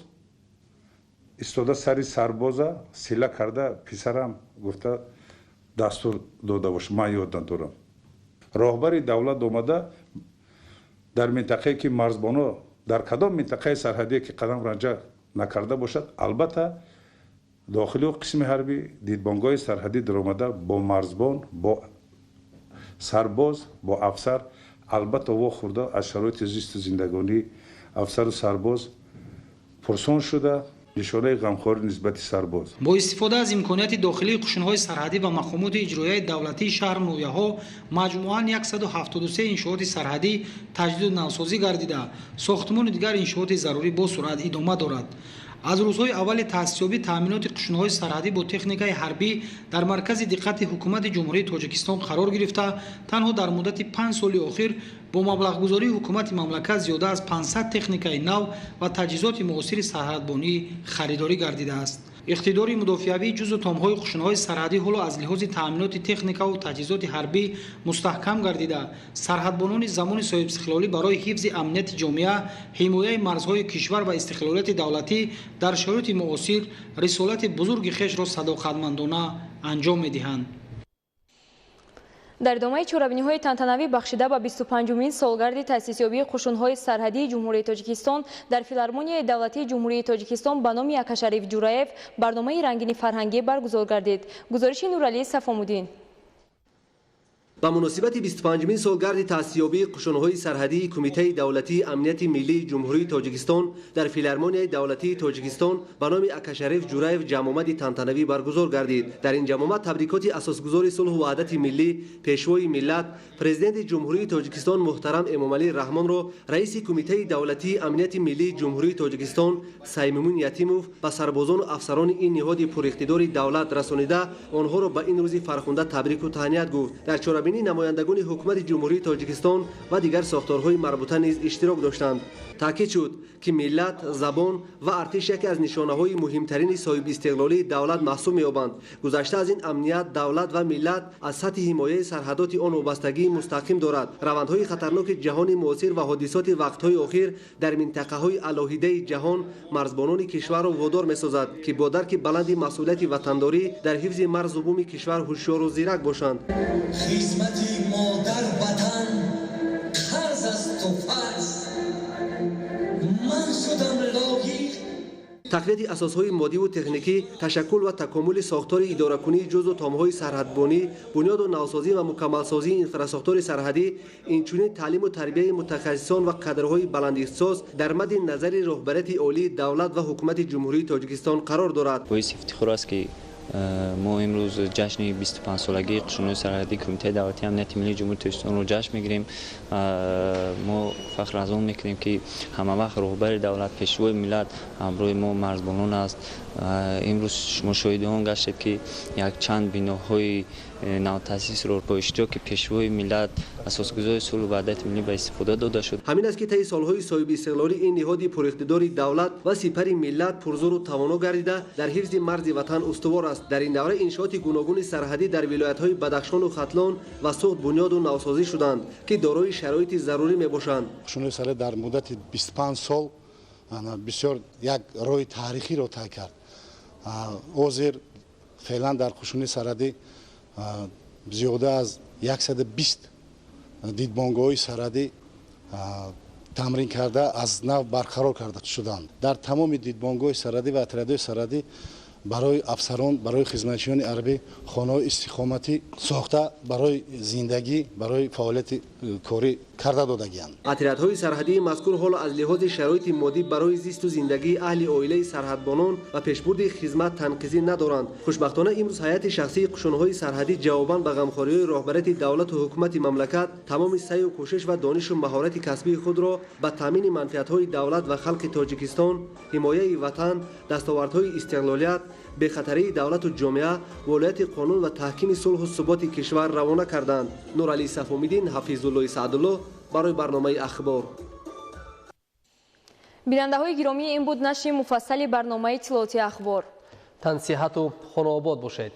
истода сари сарбоза сила карда писарам гуфта дастур дода бошад. Ман ёд надорам. Роҳбари давлат омада дар минтақае ки марзбоно дар кадом минтақаи сарҳадие ки қадам ранҷа накарда бошад, албатта дохили қисми ҳарбӣ дидбонгоҳи сарҳадӣ даромада бо марзбон, бо сарбоз, бо афсар албатта вохӯрда аз шароити зисту зиндагонии афсару сарбоз пурсон шуда, нишонаи ғамхорӣ нисбати сарбоз. Бо истифода аз имконияти дохилии қушунҳои сарҳадӣ ва мақомоти иҷроияи давлатии шаҳру ноҳияҳо маҷмӯан 173 иншооти сарҳадӣ таҷдиду навсозӣ гардида, сохтмони дигар иншооти зарурӣ бо суръат идома дорад. Аз рӯзҳои аввали таъсисёбӣ таъминоти қушунҳои сарҳадӣ бо техникаи ҳарбӣ дар маркази диққати ҳукумати Ҷумҳурии Тоҷикистон қарор гирифта, танҳо дар муддати 5 соли охир бо маблағгузории ҳукумати мамлакат зиёда аз 500 техникаи нав ва таҷҳизоти муосири сарҳадбонӣ харидорӣ гардидааст. Иқтидори мудофиавии ҷузъу томҳои қушунҳои сарҳадӣ ҳоло аз лиҳози таъминоти техникаву таҷҳизоти ҳарбӣ мустаҳкам гардида, сарҳадбонони замони соҳибистиқлолӣ барои ҳифзи амнияти ҷомеа, ҳимояи марзҳои кишвар ва истиқлолияти давлатӣ дар шароити муосир рисолати бузурги хешро садоқатмандона анҷом медиҳанд. Дар идомаи чорабиниҳои тантанавӣ бахшида ба 25-умин солгарди таъсисёбии қушунҳои сарҳадии Ҷумҳурии Тоҷикистон дар Филармонияи давлатии Ҷумҳурии Тоҷикистон ба номи Акашариф Ҷураев барномаи рангини фарҳангӣ баргузор гардид. Гузориши Нуралӣ Сафомуддин. Ба муносибати 25-умин солгарди таъсисёбии қушунҳои сарҳадии Кумитаи давлатии амнияти миллии Ҷумҳурии Тоҷикистон дар Филармонияи давлатии Тоҷикистон ба номи Акашариф Ҷураев ҷамъомади тантанавӣ баргузор гардид. Дар ин ҷамъомад табрикоти асосгузори сулҳу ваҳдати миллӣ, Пешвои миллат, Президенти Ҷумҳурии Тоҷикистон муҳтарам Эмомалӣ Раҳмонро раиси Кумитаи давлатии амнияти миллии Ҷумҳурии Тоҷикистон Саймумин Ятимов ба сарбозону афсарони ин ниҳоди пуриқтидори давлат расонида, онҳоро ба ин рӯзи фархунда табрику таҳният гуфт. Дар чорабинӣ Чорабинии намояндагони ҳукумати Ҷумҳурии Тоҷикистон ва дигар сохторҳои марбута низ иштирок доштанд. Таъкид шуд, ки миллат, забон ва артиш яке аз нишонаҳои муҳимтарини соҳибистиқлолии давлат маҳсуб меёбанд. Гузашта аз ин, амният, давлат ва миллат аз сатҳи ҳимояи сарҳадоти он вобастагии мустақим дорад. Равандҳои хатарноки ҷаҳони муосир ва ҳодисоти вақтҳои охир дар минтақаҳои алоҳидаи ҷаҳон марзбонони кишварро водор месозад, ки бо дарки баланди масъулияти ватандорӣ дар ҳифзи марзу буми кишвар ҳушёру зирак бошанд. Хизмати модар ватан қарз асту фарз, ман шудам лоиқ. Тақвияти асосҳои моддиву техникӣ, ташаккул ва такомули сохтори идоракунии ҷузу томҳои сарҳадбонӣ, бунёду навсозӣ ва мукаммалсозии инфрасохтори сарҳадӣ, инчунин таълиму тарбияи мутахассисон ва кадрҳои баландихтисос дар мадди назари роҳбарияти олии давлат ва ҳукумати Ҷумҳурии Тоҷикистон қарор дорад. Боиси ифтихор аст, ки мо имрӯз ҷашни 25-солагии қушунҳои сарҳадии Кумитаи давлатии амнияти миллии Ҷумҳурии Тоҷикистонро ҷашн мегирем. Мо фахр аз он мекунем, ки ҳамавақт роҳбари давлат, пешвои миллат ҳамроҳи мо марзбонон аст. Имрӯз шумо шоҳиди он гаштед, ки якчанд биноҳои навтаъсисро бо иштироки пешвои миллат, асосгузори сулҳу ваҳдати миллӣ ба истифода дода шуд. Ҳамин аст, ки таи солҳои соҳибистиқлолӣ ин ниҳоди пуриқтидори давлат ва сипари миллат пурзуру тавоно гардида, дар ҳифзи марзи ватан устувор аст. Дар ин давра иншооти гуногуни сарҳадӣ дар вилоятҳои Бадахшону Хатлон ва Суғд бунёду навсозӣ шуданд, ки дорои шароити зарурӣ мебошанд. Қушунҳои сарҳадӣ дар муддати 25 сол бисёр як роҳи таърихиро тай кард. Ҳозир феълан дар қушуни сарҳадӣ зиёда аз 120 дидбонгоҳҳои сарҳадӣ тамрин карда, аз нав барқарор карда шуданд. Дар тамоми дидбонгоҳи сарҳадӣ ва отрядҳои сарҳадӣ барои афсарон, барои хизматчиёни ҳарбӣ хонаҳои истиқоматӣ сохта, барои зиндагӣ, барои фаъолияти корӣ карда додагианд. Отрядҳои сарҳадии мазкур ҳоло аз лиҳози шароити моддӣ барои зисту зиндагии аҳли оилаи сарҳадбонон ва пешбурди хизмат танқизӣ надоранд. Хушбахтона, имрӯз ҳайати шахсии қушунҳои сарҳадӣ ҷавобан ба ғамхориҳои роҳбарияти давлату ҳукумати мамлакат тамоми саъю кӯшиш ва донишу маҳорати касбии худро ба таъмини манфиатҳои давлат ва халқи Тоҷикистон, ҳимояи ватан, дастовардҳои истиқлолият, бехатарии давлату ҷомеа, волояти қонун ва таҳкими сулҳу суботи кишвар равона карданд. Нуралӣ Сафомиддин, Ҳафизуллои Саъдулло барои барномаи Ахбор. Бинандаҳои гиромӣ, ин буд нашри муфассали барномаи иттилооти Ахбор. Тансиҳату хонаобод бошед.